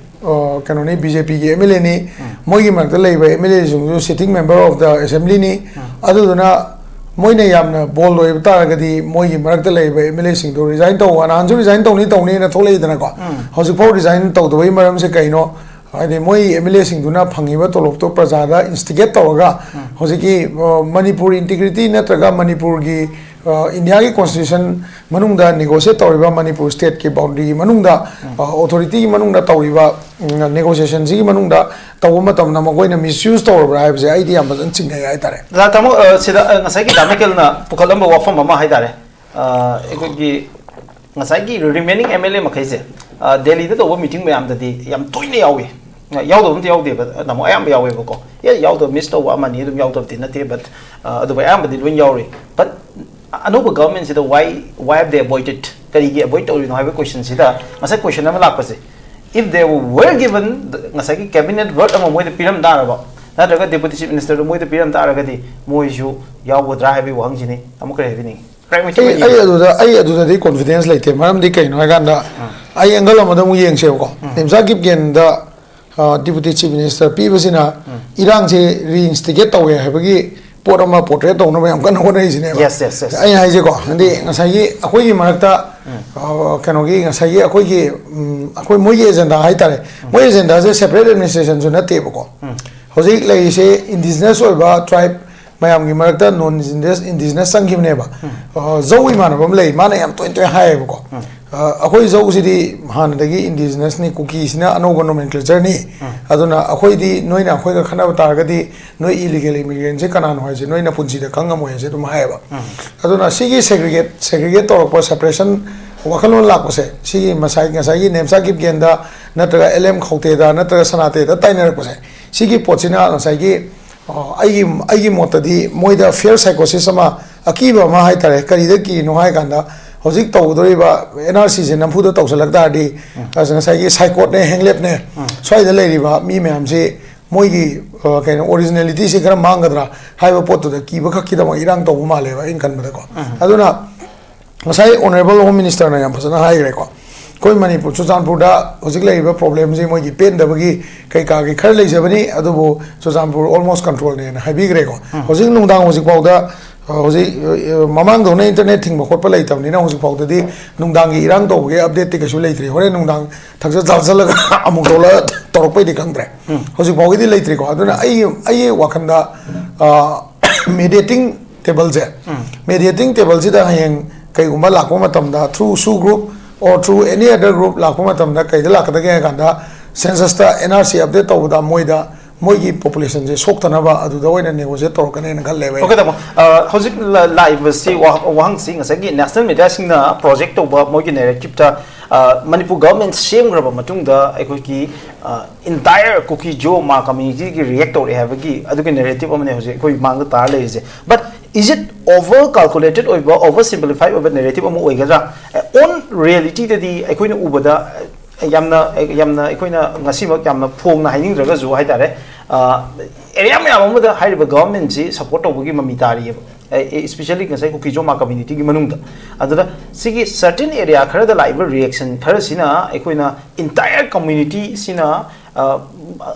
ꯀꯩꯅꯣꯅꯤ, ꯕꯤ ꯖꯦ ꯄꯤꯒꯤ ꯑꯦꯝ ꯑꯦꯜ ꯑꯦꯅꯤ꯫ ꯃꯣꯏꯒꯤ ꯃꯔꯛꯇ ꯂꯩꯔꯤꯕ ꯑꯦꯝ ꯑꯦꯜ ꯑꯦꯁꯤꯡꯗꯨꯁꯨ ꯁꯤꯇꯤꯡ ꯃꯦꯝꯕꯔ ꯑꯣꯐ ꯗ ꯑꯦꯁꯦꯝꯕ꯭ꯂꯤꯅꯤ꯫ ꯑꯗꯨꯗꯨꯅ ꯃꯣꯏꯅ ꯌꯥꯝꯅ ꯕꯣꯜ ꯑꯣꯏꯕ ꯇꯥꯔꯒꯗꯤ ꯃꯣꯏꯒꯤ ꯃꯔꯛꯇ ꯂꯩꯔꯤꯕ ꯑꯦꯝ ꯑꯦꯜ ꯑꯦꯁꯤꯡꯗꯣ ꯔꯤꯖꯥꯏꯟ ꯇꯧꯕ, ꯅꯍꯥꯟꯁꯨ ꯔꯤꯖꯥꯏꯟ ꯇꯧꯅꯤ ꯇꯧꯅꯤꯅ ꯊꯣꯛꯂꯛꯏꯗꯅꯀꯣ꯫ ꯍꯧꯖꯤꯛꯐꯥꯎ ꯔꯤꯖꯥꯏꯟ ꯇꯧꯗꯕꯒꯤ ꯃꯔꯝꯁꯦ ꯀꯩꯅꯣ? ꯍꯥꯏꯗꯤ ꯃꯣꯏ ꯑꯦꯝ ꯑꯦꯜ ꯑꯦꯁꯤꯡꯗꯨꯅ ꯐꯪꯉꯤꯕ ꯇꯣꯂꯣꯞꯇꯣ ꯄ꯭ꯔꯖꯥꯗ ꯏꯟꯁꯇꯤꯒꯦꯠ ꯇꯧꯔꯒ ꯍꯧꯖꯤꯛꯀꯤ, ꯑ, ꯃꯅꯤꯄꯨꯔ ꯏꯟꯇꯤꯒ꯭ꯔꯤꯇꯤ ꯅꯠꯇ꯭ꯔꯒ ꯃꯅꯤꯄꯨꯔꯒꯤ, ꯑ, ꯏꯟꯗꯤꯌꯥꯒꯤ ꯀꯣꯟꯁꯇꯤꯇ꯭ꯌꯨꯁꯟ ꯃꯅꯨꯡꯗ ꯅꯦꯒꯣꯁꯤꯌꯦꯠ ꯇꯧꯔꯤꯕ, ꯃꯅꯤꯄꯨꯔ ꯁ꯭ꯇꯦꯠꯀꯤ ꯕꯥꯎꯟꯗ꯭ꯔꯤꯒꯤ ꯃꯅꯨꯡꯗ, ꯑ, ꯑꯣꯊꯣꯔꯤꯇꯤꯒꯤ ꯃꯅꯨꯡꯗ ꯇꯧꯔꯤꯕ, ꯎꯝ, ꯅꯦꯒꯣꯁꯤꯌꯦꯁꯟꯁꯤꯒꯤ ꯃꯅꯨꯡꯗ ꯇꯧꯕ ꯃꯇꯝꯗ ꯃꯈꯣꯏꯅ ꯃꯤꯁꯌꯨꯁ ꯇꯧꯔꯕ꯭ꯔꯥ ꯍꯥꯏꯕꯁꯦ ꯑꯩꯗꯤ ꯌꯥꯝ ꯐꯖꯅ ꯆꯤꯡꯅꯩ ꯍꯥꯏꯇꯥꯔꯦ꯫ ꯇꯥꯃꯣ, ꯑ, ꯁꯤꯗ, ꯑ, ꯉꯁꯥꯏꯒꯤ ꯗꯥ ꯃꯥꯏꯀꯦꯜꯅ ꯄꯨꯈꯠꯂꯝꯕ ꯋꯥꯐꯝ ꯑꯃ ꯍꯥꯏꯇꯥꯔꯦ꯫ ꯑ, ꯑꯩꯈꯣꯏꯒꯤ ꯉꯁꯥꯏꯒꯤ ꯔꯤꯃꯦꯅꯤꯡ ꯑꯦꯝ ꯑꯦꯜ ꯑꯦ ꯃꯈꯩꯁꯦ, ꯑ, ꯗꯦꯜꯂꯤꯗ ꯇꯧꯕ ꯃꯤꯇꯤꯡ ꯃꯌꯥꯝꯗꯗꯤ ꯌꯥꯝ ꯇꯣꯏꯅ ꯌꯥꯎꯏ꯫ ꯑ, ꯌꯥꯎꯗꯕ ꯑꯝꯇ ꯌꯥꯎꯗꯦꯕ, ꯇꯥꯃꯣ, ꯑꯌꯥꯝꯕ ꯌꯥꯎꯋꯦꯕꯀꯣ꯫ ꯑꯦ, ꯌꯥꯎꯗꯕ, ꯃꯤꯁ ꯇꯧꯕ ꯑꯃꯅꯤ ꯑꯗꯨꯝ ꯌꯥꯎꯗꯕꯗꯤ ꯅꯠꯇꯦ, but, ꯑ, ꯑꯗꯨꯕꯨ ꯑꯌꯥꯝꯕꯗꯤ ꯂꯣꯏ ꯌꯥꯎꯔꯤ꯫ But ꯑꯅꯧꯕ ꯒꯚꯔꯟꯃꯦꯟꯁꯤꯗ why why have they avoided, ꯀꯔꯤꯒꯤ ꯑꯦꯚꯣꯏꯗ ꯇꯧꯔꯤꯅꯣ ꯍꯥꯏꯕ ꯀꯣꯏꯁꯟꯁꯤꯗ ꯉꯁꯥꯏ ꯀꯣꯏꯁꯟ ꯑꯃ ꯂꯥꯛꯄꯁꯦ, if they were given ꯉꯁꯥꯏꯒꯤ ꯀꯦꯕꯤꯅꯦꯠ ꯋꯥꯔꯛ ꯑꯃ ꯃꯣꯏꯗ ꯄꯤꯔꯝ ꯇꯥꯔꯕ, ꯅꯠꯇ꯭ꯔꯒ ꯗꯦꯄꯨꯇꯤ ꯆꯤꯐ ꯃꯤꯅꯤꯁꯇꯔꯗꯨ ꯃꯣꯏꯗ ꯄꯤꯔꯝ ꯇꯥꯔꯒꯗꯤ ꯃꯣꯏꯁꯨ ꯌꯥꯎꯒꯗ꯭ꯔꯥ ꯍꯥꯏꯕꯒꯤ ꯋꯥꯍꯪꯁꯤꯅꯤ꯫ ꯑꯃꯨꯛ ꯀꯔꯤ ꯍꯥꯏꯕꯤꯅꯤꯡꯉꯤ? ꯄ꯭ꯔꯥꯏꯝ ꯃꯤꯅꯤꯁꯇꯔ ꯑꯩ ꯑꯩ ꯑꯣꯏꯕꯤꯔꯕ? ꯑꯗꯨꯗ ꯑꯩ ꯑꯗꯨꯗꯗꯤ ꯀꯣꯟꯐꯤꯗꯦꯟꯁ ꯂꯩꯇꯦ꯫ ꯃꯔꯝꯗꯤ ꯀꯩꯅꯣ ꯍꯥꯏꯀꯥꯟꯗ, ꯑꯩ ꯑꯦꯡꯒꯜ ꯑꯃꯗ ꯑꯃꯨꯛ ꯌꯦꯡꯁꯦꯕꯀꯣ꯫ ꯅꯦꯝꯆꯥ ꯀꯤꯞꯒꯦꯟꯗ ꯗꯤꯄꯨꯇꯤ ꯆꯤꯐ ꯃꯤꯅꯤꯁꯇꯔ ꯄꯤꯕꯁꯤꯅ ꯏꯔꯥꯡꯁꯦ ꯔꯤꯏꯟꯁꯇꯤꯒꯦꯠ ꯇꯧꯋꯦ ꯍꯥꯏꯕꯒꯤ ꯄꯣꯠ ꯑꯃ ꯄꯣꯔꯇ꯭ꯔꯦꯠ ꯇꯧꯅꯕ ꯌꯥꯝ ꯀꯟꯅ ꯍꯣꯠꯅꯔꯤꯁꯤꯅꯦꯕ꯫ Yes, yes, yes. ꯑꯩꯅ ꯍꯥꯏꯁꯦꯀꯣ, ꯍꯥꯏꯗꯤ ꯉꯁꯥꯏꯒꯤ ꯑꯩꯈꯣꯏꯒꯤ ꯃꯔꯛꯇ, ꯑ, ꯀꯩꯅꯣꯒꯤ ꯉꯁꯥꯏꯒꯤ ꯑꯩꯈꯣꯏꯒꯤ, ꯎꯝ, ꯑꯩꯈꯣꯏ ꯃꯣꯏꯒꯤ ꯑꯦꯖꯦꯟꯗꯥ ꯍꯥꯏꯇꯥꯔꯦ꯫ ꯃꯣꯏ ꯑꯦꯖꯦꯟꯗꯥꯁꯦ ꯁꯦꯄꯔꯦꯠ ꯑꯦꯗꯃꯤꯅꯤꯁꯇ꯭ꯔꯦꯁꯟꯁꯨ ꯅꯠꯇꯦꯕꯀꯣ꯫ ꯍꯧꯖꯤꯛ ꯂꯩꯔꯤꯁꯦ ꯏꯟꯗꯤꯖꯤꯅꯁ ꯑꯣꯏꯕ ꯇ꯭ꯔꯥꯏꯕ ꯃꯌꯥꯝꯒꯤ ꯃꯔꯛꯇ ꯅꯣꯟ ꯏꯟꯗꯤꯖꯤꯅꯁ ꯆꯪꯈꯤꯕꯅꯦꯕ꯫ ꯑ, ꯖꯧ ꯏꯃꯥꯟꯅꯕ ꯑꯃ ꯂꯩ, ꯃꯥꯅ ꯌꯥꯝ ꯇꯣꯏꯅ ꯇꯣꯏꯅ ꯍꯥꯏꯌꯦꯕꯀꯣ꯫ ꯑ, ꯑꯩꯈꯣꯏ ꯖꯧꯁꯤꯗꯤ ꯍꯥꯟꯅꯗꯒꯤ ꯏꯟꯗꯤꯖꯤꯅꯁꯅꯤ, ꯀꯨꯀꯤꯁꯤꯅ ꯑꯅꯧꯕ ꯅꯣꯃꯦꯟꯀ꯭ꯂꯦꯆꯔꯅꯤ꯫ ꯑꯗꯨꯅ ꯑꯩꯈꯣꯏꯗꯤ, ꯅꯣꯏꯅ ꯑꯩꯈꯣꯏꯒ ꯈꯠꯅꯕ ꯇꯥꯔꯒꯗꯤ ꯅꯣꯏ ꯏꯂꯤꯒꯦꯜ ꯏꯃꯤꯒ꯭ꯔꯦꯟꯁꯦ ꯀꯅꯥꯅꯣ ꯍꯥꯏꯁꯦ ꯅꯣꯏ ꯅꯄꯨꯟꯁꯤꯗ ꯈꯪꯉꯝꯃꯣꯏ ꯍꯥꯏꯁꯦ ꯑꯗꯨꯝ ꯍꯥꯏꯌꯦꯕ꯫ ꯑꯗꯨꯅ ꯁꯤꯒꯤ ꯁꯦꯒ꯭ꯔꯤꯒꯦꯠ ꯁꯦꯒ꯭ꯔꯤꯒꯦꯠ ꯇꯧꯔꯛꯄ, ꯁꯦꯄꯔꯦꯁꯟ ꯋꯥꯈꯜꯂꯣꯟ ꯂꯥꯛꯄꯁꯦ, ꯁꯤꯒꯤ ꯉꯁꯥꯏ, ꯉꯁꯥꯏꯒꯤ ꯅꯦꯝꯆꯥ ꯀꯤꯞꯒꯦꯟꯗ ꯅꯠꯇ꯭ꯔꯒ ꯑꯦꯜ ꯑꯦꯝ ꯈꯧꯇꯦꯗ ꯅꯠꯇ꯭ꯔꯒ ꯁꯅꯥꯇꯦꯗ ꯇꯥꯏꯅꯔꯛꯄꯁꯦ, ꯁꯤꯒꯤ ꯄꯣꯠꯁꯤꯅ ꯉꯁꯥꯏꯒꯤ, ꯑ, ꯑꯩꯒꯤ, ꯑꯩꯒꯤ ꯃꯣꯠꯇꯗꯤ ꯃꯣꯏꯗ ꯐꯤꯌꯔ ꯁꯥꯏꯀꯣꯁꯤꯁ ꯑꯃ, ꯑꯀꯤꯕ ꯑꯃ ꯍꯥꯏꯇꯥꯔꯦ꯫ ꯀꯔꯤꯗ ꯀꯤꯔꯤꯅꯣ ꯍꯥꯏ ꯀꯥꯟꯗ, ꯍꯧꯖꯤꯛ ꯇꯧꯒꯗꯧꯔꯤꯕ ꯑꯦꯟ ꯑꯥꯔ ꯁꯤꯁꯦ ꯅꯝꯐꯨꯗ ꯇꯧꯁꯤꯜꯂꯛ ꯇꯥꯔꯗꯤ, ꯑꯁ, ꯉꯁꯥꯏꯒꯤ ꯁꯥꯏꯀꯣꯠꯅꯦ, ꯍꯦꯡꯂꯦꯞꯅꯦ, ꯁ꯭ꯋꯥꯏꯗ ꯂꯩꯔꯤꯕ ꯃꯤ ꯃꯌꯥꯝꯁꯤ ꯃꯣꯏꯒꯤ, ꯑ, ꯀꯩꯅꯣ, ꯑꯣꯔꯤꯖꯤꯅꯦꯂꯤꯇꯤꯁꯤ ꯈꯔ ꯃꯥꯡꯒꯗ꯭ꯔꯥ ꯍꯥꯏꯕ ꯄꯣꯠꯇꯨꯗ ꯀꯤꯕ ꯈꯛꯀꯤꯗꯃꯛ ꯏꯔꯥꯡ ꯇꯧꯕ ꯃꯥꯜꯂꯦꯕ ꯑꯩꯅ ꯈꯟꯕꯗꯀꯣ꯫ ꯑꯗꯨꯅ ꯉꯁꯥꯏ ꯑꯣꯅꯔꯦꯕꯜ ꯍꯣꯝ ꯃꯤꯅꯤꯁꯇꯔꯅ ꯌꯥꯝ ꯐꯖꯅ ꯍꯥꯏꯈ꯭ꯔꯦꯀꯣ꯫ ꯑꯩꯈꯣꯏ ꯃꯅꯤꯄꯨꯔ, ꯆꯨꯔꯆꯥꯟꯄꯨꯔꯗ ꯍꯧꯖꯤꯛ ꯂꯩꯔꯤꯕ ꯄ꯭ꯔꯣꯕ꯭ꯂꯦꯝꯁꯤ ꯃꯣꯏꯒꯤ ꯄꯦꯟꯗꯕꯒꯤ ꯀꯩꯀꯥꯒꯤ ꯈꯔ ꯂꯩꯖꯕꯅꯤ, ꯑꯗꯨꯕꯨ ꯆꯨꯔꯆꯥꯟꯄꯨꯔ ꯑꯣꯜꯃꯣꯁ ꯀꯟꯇ꯭ꯔꯣꯜꯅꯦꯅ ꯍꯥꯏꯕꯤꯈ꯭ꯔꯦꯀꯣ꯫ ꯍꯧꯖꯤꯛ ꯅꯨꯡꯗꯥꯡ ꯍꯧꯖꯤꯛ ꯐꯥꯎꯗ, ꯑ, ꯍꯧꯖꯤꯛ, ꯑ, ꯃꯃꯥꯡꯗꯧꯅ ꯏꯟꯇꯔꯅꯦꯠ ꯊꯤꯡꯕ ꯈꯣꯠꯄ ꯂꯩꯇꯕꯅꯤꯅ ꯍꯧꯖꯤꯛ ꯐꯥꯎꯗꯗꯤ ꯅꯨꯡꯗꯥꯡꯒꯤ ꯏꯔꯥꯡ ꯇꯧꯕꯒꯤ ꯑꯞꯗꯦꯠꯇꯤ ꯀꯩꯁꯨ ꯂꯩꯇ꯭ꯔꯤ꯫ ꯍꯣꯔꯦꯟ ꯅꯨꯡꯗꯥꯡ ꯊꯛꯆ ꯆꯥꯁꯜꯂꯒ ꯑꯃꯨꯛ ꯊꯣꯛꯂꯛ ꯇꯧꯔꯛꯄꯩꯗꯤ ꯈꯪꯗ꯭ꯔꯦ꯫ ꯍꯧꯖꯤꯛ ꯐꯥꯎꯒꯤꯗꯤ ꯂꯩꯇ꯭ꯔꯤꯀꯣ꯫ ꯑꯗꯨꯅ ꯑꯩꯒꯤ, ꯑꯩꯒꯤ ꯋꯥꯈꯜꯗ, ꯑ, ꯃꯦꯗꯤꯌꯦꯇꯤꯡ ꯇꯦꯕꯜꯁꯦ, ꯃꯦꯗꯤꯌꯦꯇꯤꯡ ꯇꯦꯕꯜꯁꯤꯗ ꯍꯌꯦꯡ ꯀꯩꯒꯨꯝꯕ ꯂꯥꯛꯄ ꯃꯇꯝꯗ, through SoO group or through any other group ꯂꯥꯛꯄ ꯃꯇꯝꯗ ꯀꯩꯗ ꯂꯥꯛꯀꯗꯒꯦ ꯍꯥꯏ ꯀꯥꯟꯗ, ꯁꯦꯟꯁꯁꯇ ꯑꯦꯟ ꯑꯥꯔ ꯁꯤ ꯑꯞꯗꯦꯠ ꯇꯧꯕꯗ ꯃꯣꯏꯗ ꯃꯣꯏꯒꯤ ꯄꯣꯄꯨꯂꯦꯁꯟꯁꯦ ꯁꯣꯛꯇꯅꯕ ꯑꯗꯨꯗ ꯑꯣꯏꯅ ꯅꯦꯒꯣꯁꯤꯌꯦꯠ ꯇꯧꯔꯛꯀꯅꯦꯅ ꯈꯜꯂꯦꯕ ꯑꯩꯅ꯫ ꯑꯣꯀꯦ, ꯇꯥꯃꯣ꯫ ꯑ, ꯍꯧꯖꯤꯛ ꯂ-, ꯂꯥꯛꯏꯕꯁꯤ ꯋꯥ-, ꯋꯥꯍꯪꯁꯤ ꯉꯁꯥꯏꯒꯤ ꯅꯦꯁꯅꯦꯜ ꯃꯦꯗꯤꯌꯥꯁꯤꯡꯅ ꯄ꯭ꯔꯣꯖꯦꯛ ꯇꯧꯕ ꯃꯣꯏꯒꯤ ꯅꯦꯔꯦꯇꯤꯞꯇ, ꯑ, ꯃꯅꯤꯄꯨꯔ ꯒꯚꯔꯟꯃꯦꯟ ꯁꯦꯝꯈ꯭ꯔꯕ ꯃꯇꯨꯡꯗ ꯑꯩꯈꯣꯏꯒꯤ, ꯑ, entire ꯀꯨꯀꯤ ꯖꯣ ꯃꯥ ꯀꯝꯃ꯭ꯌꯨꯅꯤꯇꯤꯒꯤ ꯔꯤꯌꯦꯛ ꯇꯧꯔꯛꯑꯦ ꯍꯥꯏꯕꯒꯤ ꯑꯗꯨꯒꯤ ꯅꯦꯔꯦꯇꯤꯞ ꯑꯃꯅꯦ ꯍꯧꯖꯤꯛ ꯑꯩꯈꯣꯏ ꯃꯥꯡꯗ ꯇꯥꯔ ꯂꯩꯔꯤꯁꯦ꯫ But Is it over calculated ꯑꯣꯏꯕ, over simplified ꯑꯣꯏꯕ narrative ꯑꯃ ꯑꯣꯏꯒꯗ꯭ꯔꯥ? ꯑꯣꯟ ꯔꯤꯌꯦꯂꯤꯇꯤꯗꯗꯤ ꯑꯩꯈꯣꯏꯅ ꯎꯕꯗ, ꯑ, ꯌꯥꯝꯅ, ꯑ, ꯌꯥꯝꯅ ꯑꯩꯈꯣꯏꯅ ꯉꯁꯤꯃꯛ ꯌꯥꯝꯅ ꯐꯣꯡꯅ ꯍꯥꯏꯅꯤꯡꯗ꯭ꯔꯒꯁꯨ ꯍꯥꯏꯇꯥꯔꯦ, ꯑ, ꯑꯦꯔꯤꯌꯥ ꯃꯌꯥꯝ ꯑꯃꯗ ꯍꯥꯏꯔꯤꯕ ꯒꯚꯔꯟꯃꯦꯟꯁꯤ ꯁꯄꯣꯔꯠ ꯇꯧꯕꯒꯤ ꯃꯃꯤ ꯇꯥꯔꯤꯑꯕ, especially ꯉꯁꯥꯏ ꯀꯨꯀꯤ ꯖꯣꯃꯥ ꯀꯝꯃ꯭ꯌꯨꯅꯤꯇꯤꯒꯤ ꯃꯅꯨꯡꯗ꯫ ꯑꯗꯨꯗ ꯁꯤꯒꯤ certain area ꯈꯔꯗ ꯂꯥꯛꯏꯕ reaction ꯈꯔꯁꯤꯅ ꯑꯩꯈꯣꯏꯅ entire community ꯁꯤꯅ, ꯑ,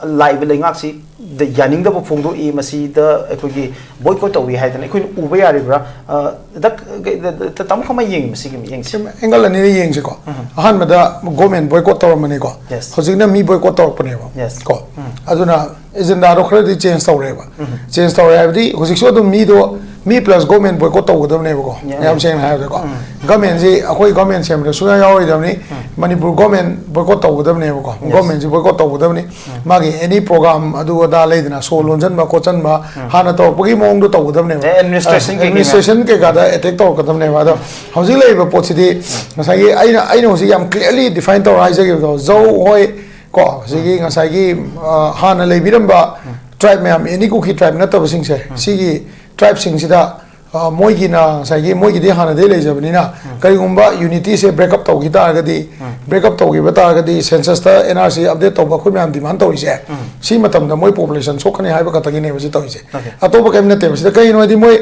ꯂꯥꯛꯏꯕ ꯂꯩꯉꯥꯛꯁꯤꯗ ꯌꯥꯅꯤꯡꯗꯕ ꯐꯣꯡꯗꯣꯛꯏ, ꯃꯁꯤꯗ ꯑꯩꯈꯣꯏꯒꯤ boycott ꯇꯧꯏ ꯍꯥꯏꯗꯅ ꯑꯩꯈꯣꯏꯅ ꯎꯕ ꯌꯥꯔꯤꯕ꯭ꯔꯥ? ꯑ, ꯗ-, ꯗ-, ꯗ-, ꯇꯥꯃꯣ ꯀꯃꯥꯏꯅ ꯌꯦꯡꯉꯤ ꯃꯁꯤꯒꯤ ꯃꯤꯠꯌꯦꯡꯁꯦ? ꯑꯦꯡꯒꯜ ꯑꯅꯤꯅ ꯌꯦꯡꯁꯤꯀꯣ꯫ ꯎꯝ꯫ ꯑꯍꯥꯟꯕꯗ ꯒꯣꯔꯃꯦꯟ ꯕꯣꯏꯀꯣꯠ ꯇꯧꯔꯝꯕꯅꯤꯀꯣ꯫ Yes. ꯍꯧꯖꯤꯛꯅ ꯃꯤ ꯕꯣꯏꯀꯣꯠ ꯇꯧꯔꯛꯄꯅꯦꯕ꯫ Yes. ꯀꯣ꯫ ꯎꯝ꯫ ꯑꯗꯨꯅ ꯑꯦꯖꯦꯟꯗꯥꯗꯣ ꯈꯔꯗꯤ ꯆꯦꯟꯖ ꯇꯧꯔꯦꯕ꯫ ꯎꯝ꯫ ꯆꯦꯟꯖ ꯇꯧꯔꯦ ꯍꯥꯏꯕꯗꯤ ꯍꯧꯖꯤꯛꯁꯨ ꯑꯗꯨꯝ ꯃꯤꯗꯣ ꯃꯤ plus ꯒꯣꯔꯃꯦꯟ ꯕꯣꯏꯀꯣꯠ ꯇꯧꯒꯗꯕꯅꯦꯕꯀꯣ꯫ Yeah. ꯌꯥꯝ ꯁꯦꯡꯅ ꯍꯥꯏꯔꯕꯗꯀꯣ꯫ ꯎꯝ꯫ ꯒꯣꯔꯃꯦꯟꯁꯤ ꯑꯩꯈꯣꯏ ꯒꯣꯔꯃꯦꯟ ꯁꯦꯝꯕꯗ ꯁꯨꯡꯌꯥ ꯌꯥꯎꯔꯣꯏꯗꯕꯅꯤ꯫ ꯎꯝ꯫ ꯃꯅꯤꯄꯨꯔ ꯒꯣꯔꯃꯦꯟ ꯕꯣꯏꯀꯣꯠ ꯇꯧꯒꯗꯕꯅꯦꯕꯀꯣ꯫ Yes. ꯒꯣꯔꯃꯦꯟꯁꯤ ꯕꯣꯏꯀꯣꯠ ꯇꯧꯒꯗꯕꯅꯤ꯫ ꯎꯝ꯫ ꯃꯥꯒꯤ any program ꯑꯗꯨ ꯑꯗꯥ ꯂꯩꯗꯅ ꯁꯣ ꯂꯣꯟꯁꯤꯟꯕ ꯈꯣꯠꯆꯟꯕ ꯎꯝ꯫ ꯍꯥꯟꯅ ꯇꯧꯔꯛꯄꯒꯤ ꯃꯑꯣꯡꯗꯣ ꯇꯧꯒꯗꯕꯅꯦꯕ꯫ ꯑꯦ, administration ꯀꯩꯀꯩ administration ꯀꯩꯀꯥꯗ attack ꯇꯧꯔꯛꯀꯗꯕꯅꯦꯕ꯫ ꯑꯗꯣ ꯍꯧꯖꯤꯛ ꯂꯩꯔꯤꯕ ꯄꯣꯠꯁꯤꯗꯤ ꯉꯁꯥꯏꯒꯤ ꯑꯩꯅ, ꯑꯩꯅ ꯍꯧꯖꯤꯛ ꯌꯥꯝ clearly define ꯇꯧꯔ ꯍꯥꯏꯖꯈꯤꯕꯗꯣ, ꯖꯧ ꯍꯣꯏ ꯀꯣ, ꯍꯧꯖꯤꯛꯀꯤ ꯉꯁꯥꯏꯒꯤ, ꯑ, ꯍꯥꯟꯅ ꯂꯩꯕꯤꯔꯝꯕ tribe ꯃꯌꯥꯝ, any ꯀꯨꯀꯤ tribe ꯅꯠꯇꯕꯁꯤꯡꯁꯦ, ꯁꯤꯒꯤ tribeꯁꯤꯡꯁꯤꯗ, ꯑ, ꯃꯣꯏꯒꯤꯅ ꯉꯁꯥꯏꯒꯤ ꯃꯣꯏꯒꯤꯗꯤ ꯍꯥꯟꯅꯗꯒꯤ ꯂꯩꯖꯕꯅꯤꯅ, ꯀꯔꯤꯒꯨꯝꯕ unityꯁꯦ break up ꯇꯧꯈꯤ ꯇꯥꯔꯒꯗꯤ, break up ꯇꯧꯈꯤꯕ ꯇꯥꯔꯒꯗꯤ censusꯇ NRC update ꯇꯧꯕ ꯑꯩꯈꯣꯏ ꯃꯌꯥꯝ demand ꯇꯧꯔꯤꯁꯦ, ꯁꯤ ꯃꯇꯝꯗ ꯃꯣꯏ population ꯁꯣꯛꯀꯅꯤ ꯍꯥꯏꯕ ꯈꯛꯇꯒꯤꯅꯦꯕ ꯁꯤ ꯇꯧꯔꯤꯁꯦ꯫ Okay. ꯑꯇꯣꯞꯄ ꯀꯔꯤꯝ ꯅꯠꯇꯦꯕ꯫ ꯁꯤꯗ ꯀꯩꯒꯤꯅꯣ ꯍꯥꯏꯗꯤ ꯃꯣꯏ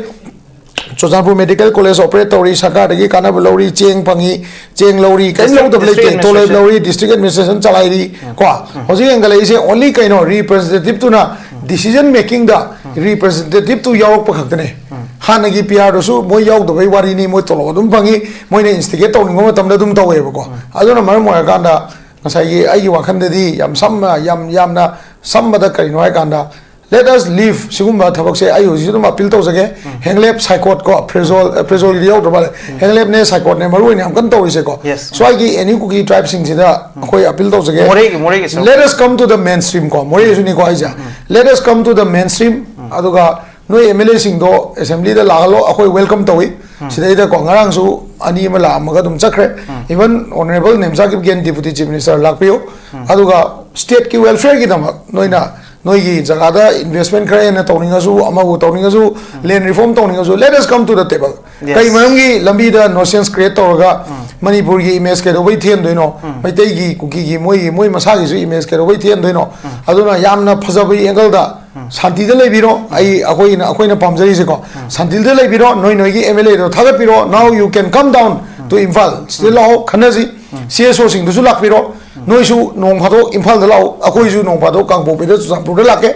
ꯆꯨꯔꯆꯥꯟꯄꯨꯔ medical college operate ꯇꯧꯔꯤ, ꯁꯔꯀꯥꯔꯗꯒꯤ ꯀꯥꯟꯅꯕ ꯂꯧꯔꯤ, ꯆꯦꯡ ꯐꯪꯉꯤ, ꯆꯦꯡ ꯂꯧꯔꯤ, ꯀꯔꯤꯝ district, ꯂꯧꯗꯕ district ꯂꯩꯇꯦ, ꯇꯣꯂꯣꯞ administration. ꯂꯧꯔꯤ, district administration ꯆꯂꯥꯏꯔꯤ꯫ ꯎꯝ. ꯀꯣ, ꯎꯝ. ꯍꯧꯖꯤꯛ ꯍꯦꯟꯒꯠꯂꯛꯏꯁꯦ only ꯀꯩꯅꯣ, representativeꯇꯨꯅ decision makingꯗ representativeꯇꯨ ꯌꯥꯎꯔꯛꯄ ꯈꯛꯇꯅꯦ꯫ ꯎꯝ. ꯍꯥꯟꯅꯒꯤ PRꯗꯨꯁꯨ ꯃꯣꯏ ꯌꯥꯎꯗꯕꯩ ꯋꯥꯔꯤꯅꯤ, ꯃꯣꯏ ꯇꯣꯂꯣꯞ ꯑꯗꯨꯝ ꯐꯪꯉꯤ, ꯃꯣꯏꯅ instigate ꯇꯧꯅꯤꯡꯕ ꯃꯇꯝꯗ ꯑꯗꯨꯝ ꯇꯧꯋꯦꯕꯀꯣ꯫ ꯎꯝ. ꯑꯗꯨꯅ ꯃꯔꯝ ꯑꯣꯏꯔꯀꯥꯟꯗ ꯉꯁꯥꯏꯒꯤ ꯑꯩꯒꯤ ꯋꯥꯈꯜꯗꯗꯤ ꯌꯥꯝ ꯁꯝꯅ, ꯌꯥꯝ, ꯌꯥꯝꯅ ꯁꯝꯕꯗ ꯀꯔꯤꯅꯣ ꯍꯥꯏꯀꯥꯟꯗ, let us leave ꯁꯤꯒꯨꯝꯕ ꯊꯕꯛꯁꯦ ꯑꯩ ꯍꯧꯖꯤꯛꯁꯨ ꯑꯗꯨꯝ appeal ꯇꯧꯖꯒꯦ꯫ ꯎꯝ. ꯍꯦꯡꯂꯦꯞ, ꯁꯥꯏꯀꯣꯠ ꯀꯣ, ꯐ꯭ꯔꯦꯖꯣꯜ, ꯑ, ꯐ꯭ꯔꯦꯖꯣꯜꯒꯤꯗꯤ ꯌꯧꯗ꯭ꯔ ꯃꯥꯜꯂꯦ꯫ ꯎꯝ. ꯍꯦꯡꯂꯦꯞꯅꯦ, ꯁꯥꯏꯀꯣꯠꯅꯦ ꯃꯔꯨ ꯑꯣꯏꯅ ꯌꯥꯝ ꯀꯟꯅ ꯇꯧꯔꯤꯁꯦꯀꯣ꯫ Yes. ꯁ꯭ꯋꯥꯏꯒꯤ any ꯀꯨꯀꯤ tribeꯁꯤꯡꯁꯤꯗ ꯎꯝ. ꯑꯩꯈꯣꯏ appeal ꯇꯧꯖꯒꯦ꯫ ꯃꯣꯔꯦꯒꯤ, ꯃꯣꯔꯦꯒꯤ ꯁꯔꯨꯛ꯫ Let us come to the mainstream ꯀꯣ, ꯃꯣꯔꯦꯁꯨꯅꯤꯀꯣ ꯍꯥꯏꯁꯦ꯫ ꯎꯝ. Let us come to the mainstream꯫ ꯎꯝ. ꯑꯗꯨꯒ ꯅꯣꯏ MLAꯁꯤꯡꯗꯣ assemblyꯗ ꯂꯥꯛꯍꯜꯂꯣ, ꯑꯩꯈꯣꯏ welcome ꯇꯧꯏ꯫ ꯎꯝ. ꯁꯤꯗꯩꯗ ꯀꯣ, ꯉꯔꯥꯡꯁꯨ ꯑꯅꯤ ꯑꯃ ꯂꯥꯛꯑꯝꯃꯒ ꯑꯗꯨꯝ ꯆꯠꯈ꯭ꯔꯦ꯫ ꯎꯝ. Even Honourable Nemcha Kipgen Deputy Chief Minister ꯂꯥꯛꯄꯤꯌꯨ꯫ ꯎꯝ. ꯑꯗꯨꯒ stateꯀꯤ welfareꯒꯤꯗꯃꯛ ꯅꯣꯏꯅ ꯅꯣꯏꯒꯤ ꯖꯒꯥꯗ investment ꯈꯔ ꯍꯦꯟꯅ ꯇꯧꯅꯤꯡꯉꯁꯨ, ꯑꯃꯕꯨ ꯇꯧꯅꯤꯡꯉꯁꯨ, land reform ꯇꯧꯅꯤꯡꯉꯁꯨ, let us come to the table. Yes. ꯀꯩ ꯃꯔꯝꯒꯤ ꯂꯝꯕꯤꯗ nuisance create ꯇꯧꯔꯒ ꯃꯅꯤꯄꯨꯔꯒꯤ image ꯀꯩꯗꯧꯕꯩ ꯊꯤꯍꯟꯗꯣꯏꯅꯣ? ꯃꯩꯇꯩꯒꯤ, ꯀꯨꯀꯤꯒꯤ, ꯃꯣꯏꯒꯤ, ꯃꯣꯏ ꯃꯁꯥꯒꯤꯁꯨ image ꯀꯩꯗꯧꯕꯩ ꯊꯤꯍꯟꯗꯣꯏꯅꯣ? ꯑꯗꯨꯅ ꯌꯥꯝꯅ ꯐꯖꯕꯒꯤ angle ꯗ ꯁꯥꯟꯇꯤꯗ ꯂꯩꯕꯤꯔꯣ꯫ ꯑꯩ, ꯑꯩꯈꯣꯏꯅ, ꯑꯩꯈꯣꯏꯅ ꯄꯥꯝꯖꯔꯤꯁꯦꯀꯣ, ꯁꯥꯟꯇꯤꯗ ꯂꯩꯕꯤꯔꯣ, ꯅꯣꯏ ꯅꯣꯏꯒꯤ M L A ꯗꯣ ꯊꯥꯒꯠꯄꯤꯔꯣ, now you can come down to Imphal, ꯁꯤꯗ ꯂꯥꯛꯑꯣ, ꯈꯟꯅꯁꯤ꯫ C S O ꯁꯤꯡꯗꯨꯁꯨ ꯂꯥꯛꯄꯤꯔꯣ, ꯅꯣꯏꯁꯨ ꯅꯣꯡ ꯐꯥꯗꯣꯛ ꯏꯝꯐꯥꯜꯗ ꯂꯥꯛꯑꯣ, ꯑꯩꯈꯣꯏꯁꯨ ꯅꯣꯡ ꯐꯥꯗꯣꯛ ꯀꯥꯡꯄꯣꯛꯄꯤꯗ, ꯆꯨꯔꯆꯥꯟꯄꯨꯔꯗ ꯂꯥꯛꯀꯦ꯫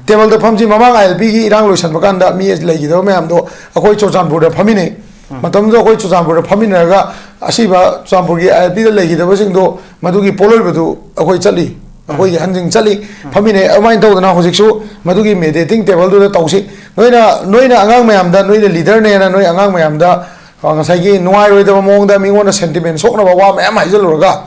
Table ꯗ ꯐꯝꯁꯤ꯫ ꯃꯃꯥꯡ I L P ꯒꯤ ꯏꯔꯥꯡ ꯂꯣꯏꯁꯟꯕ ꯀꯥꯟꯗ ꯃꯤ ꯂꯩꯈꯤꯗꯕ ꯃꯌꯥꯝꯗꯣ ꯑꯩꯈꯣꯏ ꯆꯨꯔꯆꯥꯟꯄꯨꯔꯗ ꯐꯝꯃꯤꯟꯅꯩ꯫ ꯃꯇꯝꯗꯨꯗ ꯑꯩꯈꯣꯏ ꯆꯨꯔꯆꯥꯟꯄꯨꯔꯗ ꯐꯝꯃꯤꯟꯅꯔꯒ ꯑꯁꯤꯕ ꯆꯨꯔꯆꯥꯟꯄꯨꯔꯒꯤ I L P ꯗ ꯂꯩꯈꯤꯗꯕꯁꯤꯡꯗꯣ, ꯃꯗꯨꯒꯤ ꯄꯣꯠꯂꯣꯏꯕꯗꯨ ꯑꯩꯈꯣꯏ ꯆꯠꯂꯤ, ꯑꯩꯈꯣꯏꯒꯤ ꯑꯍꯟꯁꯤꯡ ꯆꯠꯂꯤ, ꯐꯝꯃꯤꯟꯅꯩ꯫ ꯑꯗꯨꯃꯥꯏꯅ ꯇꯧꯗꯅ ꯍꯧꯖꯤꯛꯁꯨ ꯃꯗꯨꯒꯤ mediating table ꯗꯨꯗ ꯇꯧꯁꯤ꯫ ꯅꯣꯏꯅ, ꯅꯣꯏꯅ ꯑꯉꯥꯡ ꯃꯌꯥꯝꯗ, ꯅꯣꯏꯅ leader ꯅꯦꯅ ꯅꯣꯏ ꯑꯉꯥꯡ ꯃꯌꯥꯝꯗ, ꯑ, ꯉꯁꯥꯏꯒꯤ ꯅꯨꯡꯉꯥꯏꯔꯣꯏꯗꯕ ꯃꯑꯣꯡꯗ ꯃꯤꯉꯣꯟꯗ sentiment ꯁꯣꯛꯅꯕ ꯋꯥ ꯃꯌꯥꯝ ꯍꯥꯏꯖꯜꯂꯨꯔꯒ,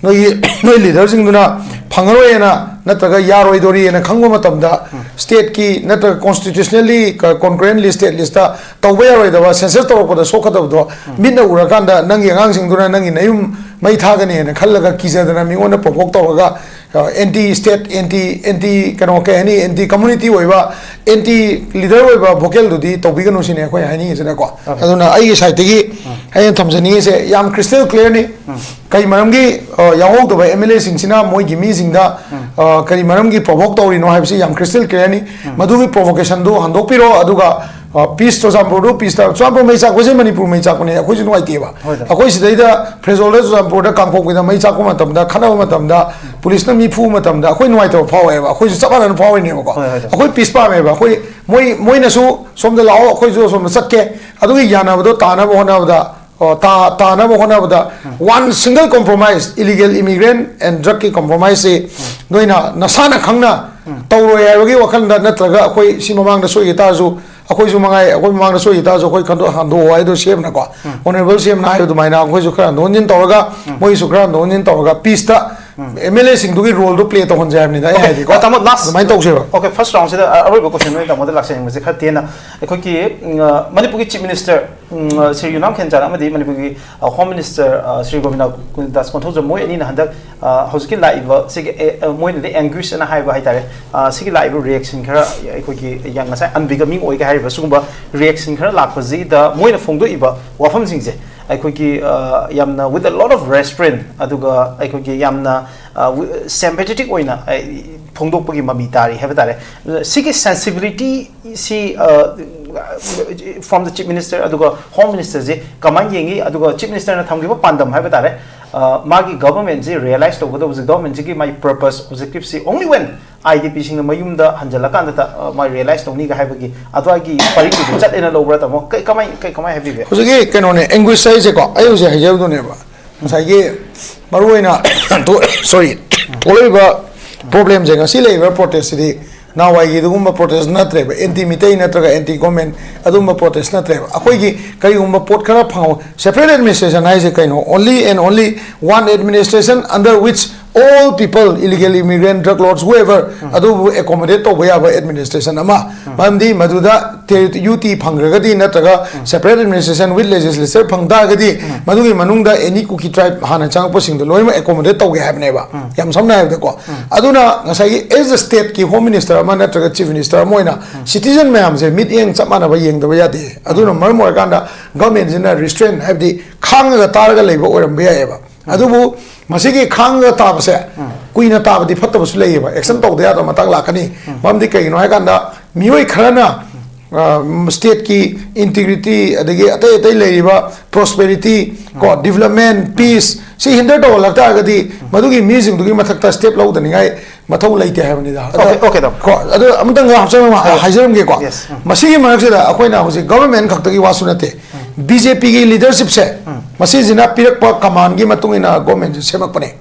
ꯅꯣꯏꯒꯤ, ꯅꯣꯏ leader ꯁꯤꯡꯗꯨꯅ ꯐꯪꯉꯔꯣꯏꯅ ꯅꯠꯇ꯭ꯔꯒ ꯌꯥꯔꯣꯏꯗꯣꯔꯤꯅ ꯈꯪꯕ ꯃꯇꯝꯗ, state ꯀꯤ ꯅꯠꯇ꯭ꯔꯒ constitutionally ꯀ-, concurrently state list ꯇ ꯇꯧꯕ ꯌꯥꯔꯣꯏꯗꯕ, census ꯇꯧꯔꯛꯄꯗ ꯁꯣꯛꯀꯗꯕꯗꯣ ꯃꯤꯠꯅ ꯎꯔꯀꯥꯟꯗ ꯅꯪꯒꯤ ꯑꯉꯥꯡꯁꯤꯡꯗꯨꯅ ꯅꯪꯒꯤ ꯅꯌꯨꯝ ꯃꯩ ꯊꯥꯒꯅꯤꯅ ꯈꯜꯂꯒ ꯀꯤꯖꯗꯅ ꯃꯤꯉꯣꯟꯗ provoke ꯇꯧꯔꯒ, ꯑ, anti state, anti, anti ꯀꯩꯅꯣ, ꯀꯩ ꯍꯥꯏꯅꯤ, anti community ꯑꯣꯏꯕ, anti leader ꯑꯣꯏꯕ vocal ꯗꯨꯗꯤ ꯇꯧꯕꯤꯒꯅꯨ ꯁꯤꯅꯤ ꯑꯩꯈꯣꯏ ꯍꯥꯏꯅꯤꯡꯉꯤꯁꯤꯅꯀꯣ꯫ ꯑꯗꯨꯅ ꯑꯩꯒꯤ side ꯇꯒꯤ ꯑꯩꯅ ꯊꯝꯖꯅꯤꯡꯉꯤꯁꯦ ꯌꯥꯝ crystal clear ꯅꯤ꯫ ꯀꯩ ꯃꯔꯝꯒꯤ, ꯑ, ꯌꯥꯎꯍꯧꯗꯕ M L A ꯁꯤꯡꯁꯤꯅ ꯃꯣꯏꯒꯤ ꯃꯤꯁꯤꯡꯗ, ꯑ, ꯀꯔꯤ ꯃꯔꯝꯒꯤ provoke ꯇꯧꯔꯤꯅꯣ ꯍꯥꯏꯕꯁꯤ ꯌꯥꯝ crystal clear ꯅꯤ꯫ ꯃꯗꯨꯒꯤ provocation ꯗꯨ ꯍꯟꯗꯣꯛꯄꯤꯔꯣ, ꯑꯗꯨꯒ, ꯑ, peace ꯆꯨꯔꯆꯥꯟꯄꯨꯔꯗꯨ, peace ꯇ, ꯆꯨꯔꯆꯥꯟꯄꯨꯔ ꯃꯩ ꯆꯥꯛꯄꯁꯦ ꯃꯅꯤꯄꯨꯔ ꯃꯩ ꯆꯥꯛꯄꯅꯦ, ꯑꯩꯈꯣꯏꯁꯨ ꯅꯨꯡꯉꯥꯏꯇꯦꯕ꯫ ꯍꯣꯏ ꯗꯥ꯫ ꯑꯩꯈꯣꯏ ꯁꯤꯗꯩꯗ ꯐ꯭ꯔꯦꯖꯣꯜꯗ, ꯆꯨꯔꯆꯥꯟꯄꯨꯔꯗ, ꯀꯥꯡꯄꯣꯛꯄꯤꯗ ꯃꯩ ꯆꯥꯛꯄ ꯃꯇꯝꯗ, ꯈꯠꯅꯕ ꯃꯇꯝꯗ, ꯄꯨꯂꯤꯁꯅ ꯃꯤ ꯐꯨꯕ ꯃꯇꯝꯗ ꯑꯩꯈꯣꯏ ꯅꯨꯡꯉꯥꯏꯇꯕ ꯐꯥꯎꯋꯦꯕ꯫ ꯑꯩꯈꯣꯏꯁꯨ ꯆꯞ ꯃꯥꯟꯅꯅ ꯐꯥꯎꯔꯤꯅꯦꯕꯀꯣ꯫ ꯍꯣꯏ, ꯍꯣꯏ, ꯗꯥ꯫ ꯑꯩꯈꯣꯏ peace ꯄꯥꯝꯃꯦꯕ꯫ ꯑꯩꯈꯣꯏ, ꯃꯣꯏ, ꯃꯣꯏꯅꯁꯨ ꯁꯣꯝꯗ ꯂꯥꯛꯑꯣ, ꯑꯩꯈꯣꯏꯁꯨ ꯑꯁꯣꯝꯗ ꯆꯠꯀꯦ꯫ ꯑꯗꯨꯒꯤ ꯌꯥꯅꯕꯗꯣ ꯇꯥꯅꯕ ꯍꯣꯠꯅꯕꯗ, ꯑꯣ, ꯇꯥ-, ꯇꯥꯅꯕ ꯍꯣꯠꯅꯕꯗ one single compromise, illegal immigrant and drug ꯀꯤ compromise ꯁꯤ ꯅꯣꯏꯅ ꯅꯁꯥꯅ ꯈꯪꯅ ꯇꯧꯔꯣꯏ ꯍꯥꯏꯕꯒꯤ ꯋꯥꯈꯜꯗ, ꯅꯠꯇ꯭ꯔꯒ ꯑꯩꯈꯣꯏ ꯁꯤ ꯃꯃꯥꯡꯗ ꯁꯣꯏꯈꯤ ꯇꯥꯔꯁꯨ, ꯑꯩꯈꯣꯏꯁꯨ ꯃꯉꯥꯏ, ꯑꯩꯈꯣꯏ ꯃꯃꯥꯡꯗ ꯁꯣꯏꯈꯤ ꯇꯥꯔꯁꯨ ꯑꯩꯈꯣꯏ ꯈꯟꯗꯣꯛ-, ꯍꯟꯗꯣꯛꯑꯣ ꯍꯥꯏꯗꯣ ꯁꯦꯝꯅꯀꯣ, Honourable ꯁꯦꯝꯅ ꯍꯥꯏꯕ ꯑꯗꯨꯃꯥꯏꯅ ꯑꯩꯈꯣꯏꯁꯨ ꯈꯔ ꯍꯟꯗꯣꯛ ꯍꯟꯖꯤꯟ ꯇꯧꯔꯒ, ꯃꯣꯏꯁꯨ ꯈꯔ ꯍꯟꯗꯣꯛ ꯍꯟꯖꯤꯟ ꯇꯧꯔꯒ peace ꯇ ꯑꯦꯝ ꯑꯦꯜ ꯑꯦꯁꯤꯡꯗꯨꯒꯤ ꯔꯣꯜꯗꯣ ꯄ꯭ꯂꯦ ꯇꯧꯍꯟꯁꯦ ꯍꯥꯏꯕꯅꯤꯗ ꯑꯩ ꯍꯥꯏꯗꯤꯀꯣ꯫ ꯑ, ꯇꯥꯃꯣ, ꯂꯥꯁ ꯑꯗꯨꯃꯥꯏꯅ ꯇꯧꯁꯦꯕ꯫ ꯑꯣꯀꯦ, ꯐꯥꯔꯁ ꯔꯥꯎꯟꯁꯤꯗ ꯑ, ꯑꯔꯣꯏꯕ ꯀꯣꯏꯁꯟ ꯑꯣꯏꯅ ꯇꯥꯃꯣꯗ ꯂꯥꯛꯆꯅꯤꯡꯕꯁꯦ ꯈꯔ ꯇꯦꯟꯅ, ꯑꯩꯈꯣꯏꯒꯤ ꯎꯝ, ꯑ, ꯃꯅꯤꯄꯨꯔꯒꯤ ꯆꯤꯐ ꯃꯤꯅꯤꯁꯇꯔ ꯎꯝ, ꯑ, ꯁ꯭ꯔꯤ ꯌꯨꯅꯥꯝ ꯈꯦꯟꯆꯥꯟ ꯑꯃꯗꯤ ꯃꯅꯤꯄꯨꯔꯒꯤ ꯑ, ꯍꯣꯝ ꯃꯤꯅꯤꯁꯇꯔ ꯑ, ꯁ꯭ꯔꯤ ꯒꯣꯕꯤꯟꯗ ꯗꯥꯁ ꯀꯣꯟꯊꯧꯖꯝ, ꯃꯣꯏ ꯑꯅꯤꯅ ꯍꯟꯗꯛ ꯑ, ꯍꯧꯖꯤꯛꯀꯤ ꯂꯥꯛꯏꯕ ꯁꯤꯒꯤ ꯑꯦ, ꯑ, ꯃꯣꯏꯅꯗꯤ ꯑꯦꯡꯒ꯭ꯋꯤꯁ ꯑꯅ ꯍꯥꯏꯕ ꯍꯥꯏꯇꯥꯔꯦ, ꯑ, ꯁꯤꯒꯤ ꯂꯥꯛꯏꯕ ꯔꯤꯌꯦꯛꯁꯟ ꯈꯔ ꯑꯩꯈꯣꯏꯒꯤ ꯌꯥꯝ ꯉꯁꯥꯏ ꯑꯟꯕꯤꯒꯃꯤꯡ ꯑꯣꯏꯒꯦ ꯍꯥꯏꯔꯤꯕ ꯁꯤꯒꯨꯝꯕ ꯔꯤꯌꯦꯛꯁꯟ ꯈꯔ ꯂꯥꯛꯄꯁꯤꯗ ꯃꯣꯏꯅ ꯐꯣꯡꯗꯣꯛꯏꯕ ꯋꯥꯐꯝꯁꯤꯡꯁꯦ ꯑꯩꯈꯣꯏꯒꯤ ꯑ, ꯌꯥꯝꯅ with a lot of restraint, ꯑꯗꯨꯒ ꯑꯩꯈꯣꯏꯒꯤ ꯌꯥꯝꯅ ꯁꯦꯝꯄꯦꯊꯦꯇꯤꯛ ꯑꯣꯏꯅ ꯑ, ꯐꯣꯡꯗꯣꯛꯄꯒꯤ ꯃꯃꯤ ꯇꯥꯔꯤ ꯍꯥꯏꯕ ꯇꯥꯔꯦ꯫ ꯁꯤꯒꯤ ꯁꯦꯟꯁꯤꯕꯤꯂꯤꯇꯤ ꯁꯤ ꯐ꯭ꯔꯣꯝ ꯗ ꯆꯤꯐ ꯃꯤꯅꯤꯁꯇꯔ ꯑꯗꯨꯒ ꯍꯣꯝ ꯃꯤꯅꯤꯁꯇꯔꯁꯤ ꯀꯃꯥꯏꯅ ꯌꯦꯡꯉꯤ, ꯑꯗꯨꯒ ꯆꯤꯐ ꯃꯤꯅꯤꯁꯇꯔꯅ ꯊꯝꯈꯤꯕ ꯄꯥꯟꯗꯝ ꯍꯥꯏꯕ ꯇꯥꯔꯦ, ꯑ, ꯃꯥꯒꯤ ꯒꯚꯔꯟꯃꯦꯟꯁꯤ ꯔꯤꯌꯦꯂꯥꯏꯁ ꯇꯧꯒꯗꯧꯕꯁꯤ, ꯒꯚꯔꯟꯃꯦꯟꯁꯤꯒꯤ ꯃꯥꯒꯤ ꯄꯔꯄꯁ ꯑꯣꯕꯖꯦꯛꯇꯤꯞꯁꯤ only when ꯑꯥꯏ ꯗꯤ ꯄꯤꯁꯤꯡꯅ ꯃꯌꯨꯝꯗ ꯍꯟꯖꯜꯂꯀꯥꯟꯗꯇ ꯑ, ꯃꯥ ꯔꯤꯌꯦꯂꯥꯏꯁ ꯇꯧꯅꯤꯒ ꯍꯥꯏꯕꯒꯤ ꯑꯗꯨꯋꯥꯏꯒꯤ ꯄꯔꯤꯡꯗꯨꯗ ꯆꯠꯂꯦꯅ ꯂꯧꯕ꯭ꯔꯥ, ꯇꯥꯃꯣ? ꯀꯩ-, ꯀꯃꯥꯏ-, ꯀꯩ-, ꯀꯃꯥꯏꯅ ꯍꯥꯏꯕꯤꯒꯦ? ꯍꯧꯖꯤꯛꯀꯤ ꯀꯩꯅꯣꯅꯦ, ꯑꯦꯡꯒ꯭ꯋꯤꯁ ꯍꯥꯏꯁꯦꯀꯣ, ꯑꯩ ꯍꯧꯖꯤꯛ ꯍꯥꯏꯖꯕꯗꯨꯅꯦꯕ, ꯉꯁꯥꯏꯒꯤ ꯃꯔꯨꯑꯣꯏꯅ ꯁꯣꯔꯤ, ꯊꯣꯛꯂꯛꯏꯕ ꯄ꯭ꯔꯣꯕ꯭ꯂꯦꯝꯁꯦ, ꯉꯁꯤ ꯂꯩꯔꯤꯕ ꯄ꯭ꯔꯣꯇꯦꯁꯁꯤꯗꯤ ꯅꯍꯥꯟꯋꯥꯏꯒꯤ ꯑꯗꯨꯒꯨꯝꯕ ꯄ꯭ꯔꯣꯇꯦꯁ ꯅꯠꯇ꯭ꯔꯦꯕ, ꯑꯦꯟꯇꯤ ꯃꯤꯇꯩ ꯅꯠꯇ꯭ꯔꯒ ꯑꯦꯟꯇꯤ ꯒꯣꯔꯃꯦꯟ ꯑꯗꯨꯒꯨꯝꯕ ꯄ꯭ꯔꯣꯇꯦꯁ ꯅꯠꯇ꯭ꯔꯦꯕ꯫ ꯑꯩꯈꯣꯏꯒꯤ ꯀꯔꯤꯒꯨꯝꯕ ꯄꯣꯠ ꯈꯔ ꯐꯪꯍꯧ, separate administration ꯍꯥꯏꯁꯦ ꯀꯩꯅꯣ? Only and only one administration under which all people, illegal immigrant, drug lords, whoever, ꯑꯗꯨꯕꯨ ꯑꯦꯀꯣꯃꯣꯗꯦꯠ ꯇꯧꯕ ꯌꯥꯕ ꯑꯦꯗꯃꯤꯅꯤꯁꯇ꯭ꯔꯦꯁꯟ ꯑꯃ꯫ ꯃꯔꯝꯗꯤ ꯃꯗꯨꯗ ꯇꯦ-, ꯌꯨ ꯇꯤ ꯐꯪꯈ꯭ꯔꯒꯗꯤ ꯅꯠꯇ꯭ꯔꯒ separate administration with legislature ꯐꯪ ꯇꯥꯔꯒꯗꯤ, ꯃꯗꯨꯒꯤ ꯃꯅꯨꯡꯗ ꯑꯦꯅꯤ ꯀꯨꯀꯤ ꯇ꯭ꯔꯥꯏꯕ ꯍꯥꯟꯅ ꯆꯪꯉꯛꯄꯁꯤꯡꯗꯣ ꯂꯣꯏꯅꯃꯛ ꯑꯦꯀꯣꯃꯣꯗꯦꯠ ꯇꯧꯒꯦ ꯍꯥꯏꯕꯅꯦꯕ, ꯌꯥꯝ ꯁꯝꯅ ꯍꯥꯏꯔꯕꯗꯀꯣ꯫ ꯑꯗꯨꯅ ꯉꯁꯥꯏꯒꯤ as a state ꯀꯤ home minister ꯑꯃ ꯅꯠꯇ꯭ꯔꯒ chief minister ꯑꯃ ꯑꯣꯏꯅ citizen ꯃꯌꯥꯝꯁꯦ ꯃꯤꯠꯌꯦꯡ ꯆꯞ ꯃꯥꯟꯅꯕ ꯌꯦꯡꯗꯕ ꯌꯥꯗꯦ꯫ ꯑꯗꯨꯅ ꯃꯔꯝ ꯑꯣꯏꯔꯀꯥꯟꯗ ꯒꯚꯔꯟꯃꯦꯟꯁꯤꯅ ꯔꯤꯁꯇ꯭ꯔꯦꯟ, ꯍꯥꯏꯕꯗꯤ ꯈꯥꯡꯉꯒ ꯇꯥꯔꯒ ꯂꯩꯕ ꯑꯣꯏꯔꯝꯕ ꯌꯥꯏꯑꯕ꯫ ꯑꯗꯨꯕꯨ ꯃꯁꯤꯒꯤ ꯈꯥꯡꯉꯒ ꯇꯥꯕꯁꯦ ꯀꯨꯏꯅ ꯇꯥꯕꯗꯤ ꯐꯠꯇꯕꯁꯨ ꯂꯩꯌꯦꯕ, ꯑꯦꯛꯁꯟ ꯇꯧꯗ ꯌꯥꯗꯕ ꯃꯇꯥꯡ ꯂꯥꯛꯀꯅꯤ꯫ ꯃꯔꯝꯗꯤ ꯀꯩꯒꯤꯅꯣ ꯍꯥꯏꯀꯥꯟꯗ, ꯃꯤꯑꯣꯏ ꯈꯔꯅ ꯁ꯭ꯇꯦꯠꯀꯤ ꯏꯟꯇꯤꯒ꯭ꯔꯤꯇꯤ, ꯑꯗꯒꯤ ꯑꯇꯩ ꯑꯇꯩ ꯂꯩꯔꯤꯕ ꯄ꯭ꯔꯣꯁꯄꯦꯔꯤꯇꯤ, ꯀꯣ, ꯗꯤꯕꯂꯞꯃꯦꯟ, ꯄꯤꯁ, ꯁꯤ ꯍꯤꯟꯗꯔ ꯇꯧꯍꯜꯂꯛ ꯇꯥꯔꯒꯗꯤ, ꯃꯗꯨꯒꯤ ꯃꯤꯁꯤꯡꯗꯨꯒꯤ ꯃꯊꯛꯇ ꯁ꯭ꯇꯦꯞ ꯂꯧꯗꯅꯤꯡꯉꯥꯏ ꯃꯊꯧ ꯂꯩꯇꯦ ꯍꯥꯏꯕꯅꯤꯗ꯫ ꯑꯗ, Okay, okay, ꯇꯥꯃꯣ꯫ ꯀꯣ, ꯑꯗꯨ ꯑꯃꯇꯪ ꯍꯥꯞꯆꯔꯝ-, ꯍꯥꯏꯖꯔꯝꯒꯦꯀꯣ꯫ Yes. ꯃꯁꯤꯒꯤ ꯃꯔꯛꯁꯤꯗ ꯑꯩꯈꯣꯏꯅ ꯍꯧꯖꯤꯛ ꯒꯚꯔꯟꯃꯦꯟ ꯈꯛꯇꯒꯤ ꯋꯥꯁꯨ ꯅꯠꯇꯦ, ꯕꯤ ꯖꯦ ꯄꯤꯒꯤ ꯂꯤꯗꯔꯁꯤꯞꯁꯦ, ꯃꯁꯤꯁꯤꯅ ꯄꯤꯔꯛꯄ ꯀꯃꯥꯟꯒꯤ ꯃꯇꯨꯡ ꯏꯟꯅ ꯒꯣꯔꯃꯦꯟꯁꯦ ꯁꯦꯝꯃꯛꯄꯅꯦ꯫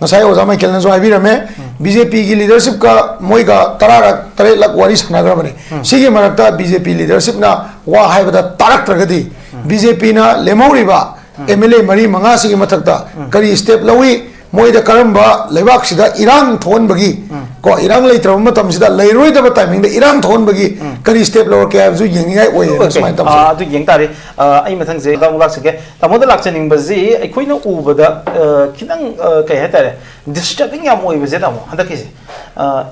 ꯉꯁꯥꯏ ꯑꯣꯖꯥ ꯃꯥꯏꯀꯦꯜꯅꯁꯨ ꯍꯥꯏꯕꯤꯔꯝꯃꯦ, ꯕꯤ ꯖꯦ ꯄꯤꯒꯤ ꯂꯤꯗꯔꯁꯤꯞꯀ ꯃꯣꯏꯒ ꯇꯔꯥꯔꯛ, ꯇꯔꯦꯠꯂꯛ ꯋꯥꯔꯤ ꯁꯥꯟꯅꯈ꯭ꯔꯕꯅꯦ꯫ ꯁꯤꯒꯤ ꯃꯔꯛꯇ ꯕꯤ ꯖꯦ ꯄꯤ ꯂꯤꯗꯔꯁꯤꯞꯅ ꯋꯥ ꯍꯥꯏꯕꯗ ꯇꯥꯔꯛꯇ꯭ꯔꯒꯗꯤ, ꯕꯤ ꯖꯦ ꯄꯤꯅ ꯂꯦꯝꯍꯧꯔꯤꯕ ꯑꯦꯝ ꯑꯦꯜ ꯑꯦ ꯃꯔꯤ ꯃꯉꯥꯁꯤꯒꯤ ꯃꯊꯛꯇ ꯀꯔꯤ ꯁ꯭ꯇꯦꯞ ꯂꯧꯏ, ꯃꯣꯏꯗ ꯀꯔꯝꯕ ꯂꯩꯕꯥꯛꯁꯤꯗ ꯏꯔꯥꯡ ꯊꯣꯛꯍꯟꯕꯒꯤ, ꯎꯝ꯫ ꯀꯣ, ꯏꯔꯥꯡ ꯂꯩꯇ꯭ꯔꯕ ꯃꯇꯝꯁꯤꯗ ꯂꯩꯔꯣꯏꯗꯕ timingꯗ ꯏꯔꯥꯡ ꯊꯣꯛꯍꯟꯕꯒꯤ, ꯎꯝ꯫ ꯀꯔꯤ step ꯂꯧꯔꯛꯀꯦ ꯍꯥꯏꯕꯁꯨ ꯌꯦꯡꯅꯤꯡꯉꯥꯏ ꯑꯣꯏꯌꯦꯅ꯫ Okay꯫ ꯁꯨꯃꯥꯏꯅ ꯇꯧꯖꯩ꯫ ꯑꯥ, ꯑꯗꯨ ꯌꯦꯡ ꯇꯥꯔꯦ꯫ ꯑꯥ, ꯑꯩ ꯃꯊꯪꯁꯦ ꯇꯥꯃꯣ ꯂꯥꯛꯆꯒꯦ꯫ ꯇꯥꯃꯣꯗ ꯂꯥꯛꯆꯅꯤꯡꯕꯁꯤ ꯑꯩꯈꯣꯏꯅ ꯎꯕꯗ, ꯑꯥ, ꯈꯤꯇꯪ, ꯑꯥ, ꯀꯩ ꯍꯥꯏꯇꯥꯔꯦ, disturbing ꯌꯥꯝ ꯑꯣꯏꯕꯁꯦ ꯇꯥꯃꯣ ꯍꯟꯗꯛꯀꯤꯁꯦ꯫ ꯑꯥ,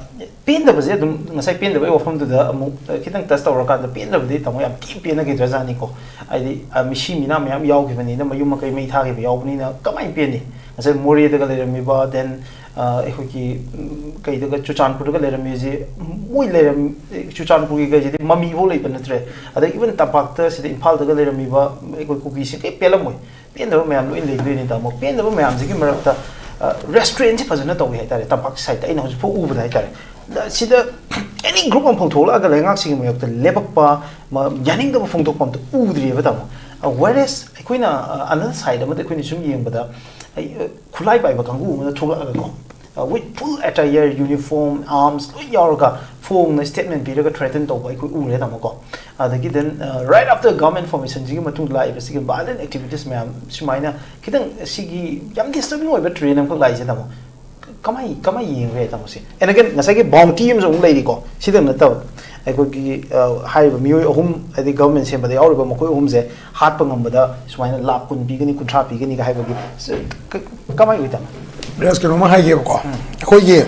ꯄꯦꯟꯗꯕꯁꯦ ꯑꯗꯨꯝ ꯉꯁꯥꯏ ꯄꯦꯟꯗꯕꯒꯤ ꯋꯥꯐꯝꯗꯨꯗ ꯑꯃꯨꯛ, ꯑꯥ, ꯈꯤꯇꯪ touch ꯇꯧꯔꯀꯥꯟꯗ ꯄꯦꯟꯗꯕꯗꯤ ꯇꯥꯃꯣ ꯌꯥꯝ ꯊꯤ ꯄꯦꯟꯅꯈꯤꯗ꯭ꯔꯖꯥꯠꯅꯤꯀꯣ꯫ ꯍꯥꯏꯗꯤ, ꯑꯥ, ꯃꯤꯁꯤ ꯃꯤꯅꯥ ꯃꯌꯥꯝ ꯌꯥꯎꯈꯤꯕꯅꯤꯅ, ꯃꯌꯨꯝ ꯃꯀꯩ ꯃꯩ ꯊꯥꯈꯤꯕ ꯌꯥꯎꯕꯅꯤꯅ ꯀꯃꯥꯏꯅ ꯄꯦꯟꯅꯤ? ꯉꯁꯥꯏ ꯃꯣꯔꯦꯗꯒ ꯂꯩꯔꯝꯃꯤꯕ, then, ꯑꯥ, ꯑꯩꯈꯣꯏꯒꯤ, ꯎꯝ, ꯀꯩꯗꯒ, ꯆꯨꯔꯆꯥꯟꯄꯨꯔꯗꯒ ꯂꯩꯔꯝꯃꯤꯁꯦ, ꯃꯣꯏ ꯂꯩꯔꯝ-, ꯆꯨꯔꯆꯥꯟꯄꯨꯔꯒꯤ ꯀꯩꯁꯤꯗꯤ ꯃꯃꯤ ꯐꯥꯎ ꯂꯩꯕ ꯅꯠꯇ꯭ꯔꯦ꯫ ꯑꯗꯩ even ꯇꯝꯄꯥꯛꯇ ꯁꯤꯗ ꯏꯝꯐꯥꯜꯗꯒ ꯂꯩꯔꯝꯃꯤꯕ ꯑꯩꯈꯣꯏ ꯀꯨꯀꯤꯁꯤꯡ ꯀꯩ ꯄꯦꯜꯂꯝꯃꯣꯏ꯫ ꯄꯦꯟꯗꯕ ꯃꯌꯥꯝ ꯂꯣꯏ ꯂꯩꯗꯣꯏꯅꯤ ꯇꯥꯃꯣ꯫ ꯄꯦꯟꯗꯕ ꯃꯌꯥꯝꯁꯤꯒꯤ ꯃꯔꯛꯇ, ꯑ, restraintꯁꯤ ꯐꯖꯅ ꯇꯧꯏ ꯍꯥꯏꯇꯥꯔꯦ, ꯇꯝꯄꯥꯛ sideꯇ ꯑꯩꯅ ꯍꯧꯖꯤꯛꯐꯥꯎ ꯎꯕꯗ ꯍꯥꯏꯇꯥꯔꯦ꯫ ꯁꯤꯗ any group ꯑꯃꯐꯥꯎ ꯊꯣꯛꯂꯛꯑꯒ ꯂꯩꯉꯥꯛꯁꯤꯡꯒꯤ ꯃꯥꯌꯣꯛꯇ ꯂꯦꯞꯄꯛꯄ, ꯃ-, ꯌꯥꯅꯤꯡꯗꯕ ꯐꯣꯡꯗꯣꯛꯄ ꯑꯝꯇ ꯎꯗ꯭ꯔꯤꯑꯕ ꯇꯥꯃꯣ꯫ ꯑ, whereas ꯑꯩꯈꯣꯏꯅ, ꯑ, another side ꯑꯃꯗ ꯑꯩꯈꯣꯏꯅ ꯁꯨꯝ ꯌꯦꯡꯕꯗ, ꯑꯩ, ꯑ, ꯈꯨꯠꯂꯥꯏ ꯄꯥꯏꯕ ꯀꯥꯡꯕꯨ ꯑꯃꯅ ꯊꯣꯛꯂꯛꯑꯒꯀꯣ, ꯑ, with full attire, uniform, arms ꯂꯣꯏ ꯌꯥꯎꯔꯒ ꯐꯣꯡꯅ statement ꯄꯤꯔꯒ threaten ꯇꯧꯕ ꯑꯩꯈꯣꯏ ꯎꯔꯦ ꯇꯥꯃꯣꯀꯣ꯫ ꯑꯗꯒꯤ then, ꯑ, right after government formationꯁꯤꯒꯤ ꯃꯇꯨꯡꯗ ꯂꯥꯛꯏꯕ ꯁꯤꯒꯤ violent activities ꯃꯌꯥꯝ ꯁꯨꯃꯥꯏꯅ ꯈꯤꯇꯪ ꯁꯤꯒꯤ ꯌꯥꯝ disturbing ꯑꯣꯏꯕ trend ꯑꯃꯈꯛ ꯂꯥꯛꯏꯁꯦ ꯇꯥꯃꯣ꯫ ꯀꯃꯥꯏ, ꯀꯃꯥꯏ ꯌꯦꯡꯕ ꯌꯥꯏ ꯇꯥꯃꯣꯁꯦ? And again, ꯉꯁꯥꯏꯒꯤ bounty ꯑꯃꯁꯨ ꯑꯃꯨꯛ ꯂꯩꯔꯤꯀꯣ꯫ ꯁꯤꯗꯪ ꯅꯠꯇꯕ ꯑꯩꯈꯣꯏꯒꯤ, ꯑ, ꯍꯥꯏꯔꯤꯕ ꯃꯤꯑꯣꯏ ꯑꯍꯨꯝ, ꯍꯥꯏꯗꯤ government ꯁꯦꯝꯕꯗ ꯌꯥꯎꯔꯤꯕ ꯃꯈꯣꯏ ꯑꯍꯨꯝꯁꯦ ꯍꯥꯠꯄ ꯉꯝꯕꯗ ꯁꯨꯃꯥꯏꯅ ꯂꯥꯈ ꯀꯨꯟ ꯄꯤꯒꯅꯤ, ꯀꯨꯟꯊ꯭ꯔꯥ ꯄꯤꯒꯅꯤꯒ ꯍꯥꯏꯕꯒꯤ, ꯁ-, ꯀ-, ꯀꯃꯥꯏ ꯑꯣꯏ ꯇꯥꯃꯣ? ꯕ꯭ꯔꯦꯁ, ꯀꯩꯅꯣꯝꯃ ꯍꯥꯏꯒꯦꯕꯀꯣ꯫ ꯎꯝ꯫ ꯑꯩꯈꯣꯏꯒꯤ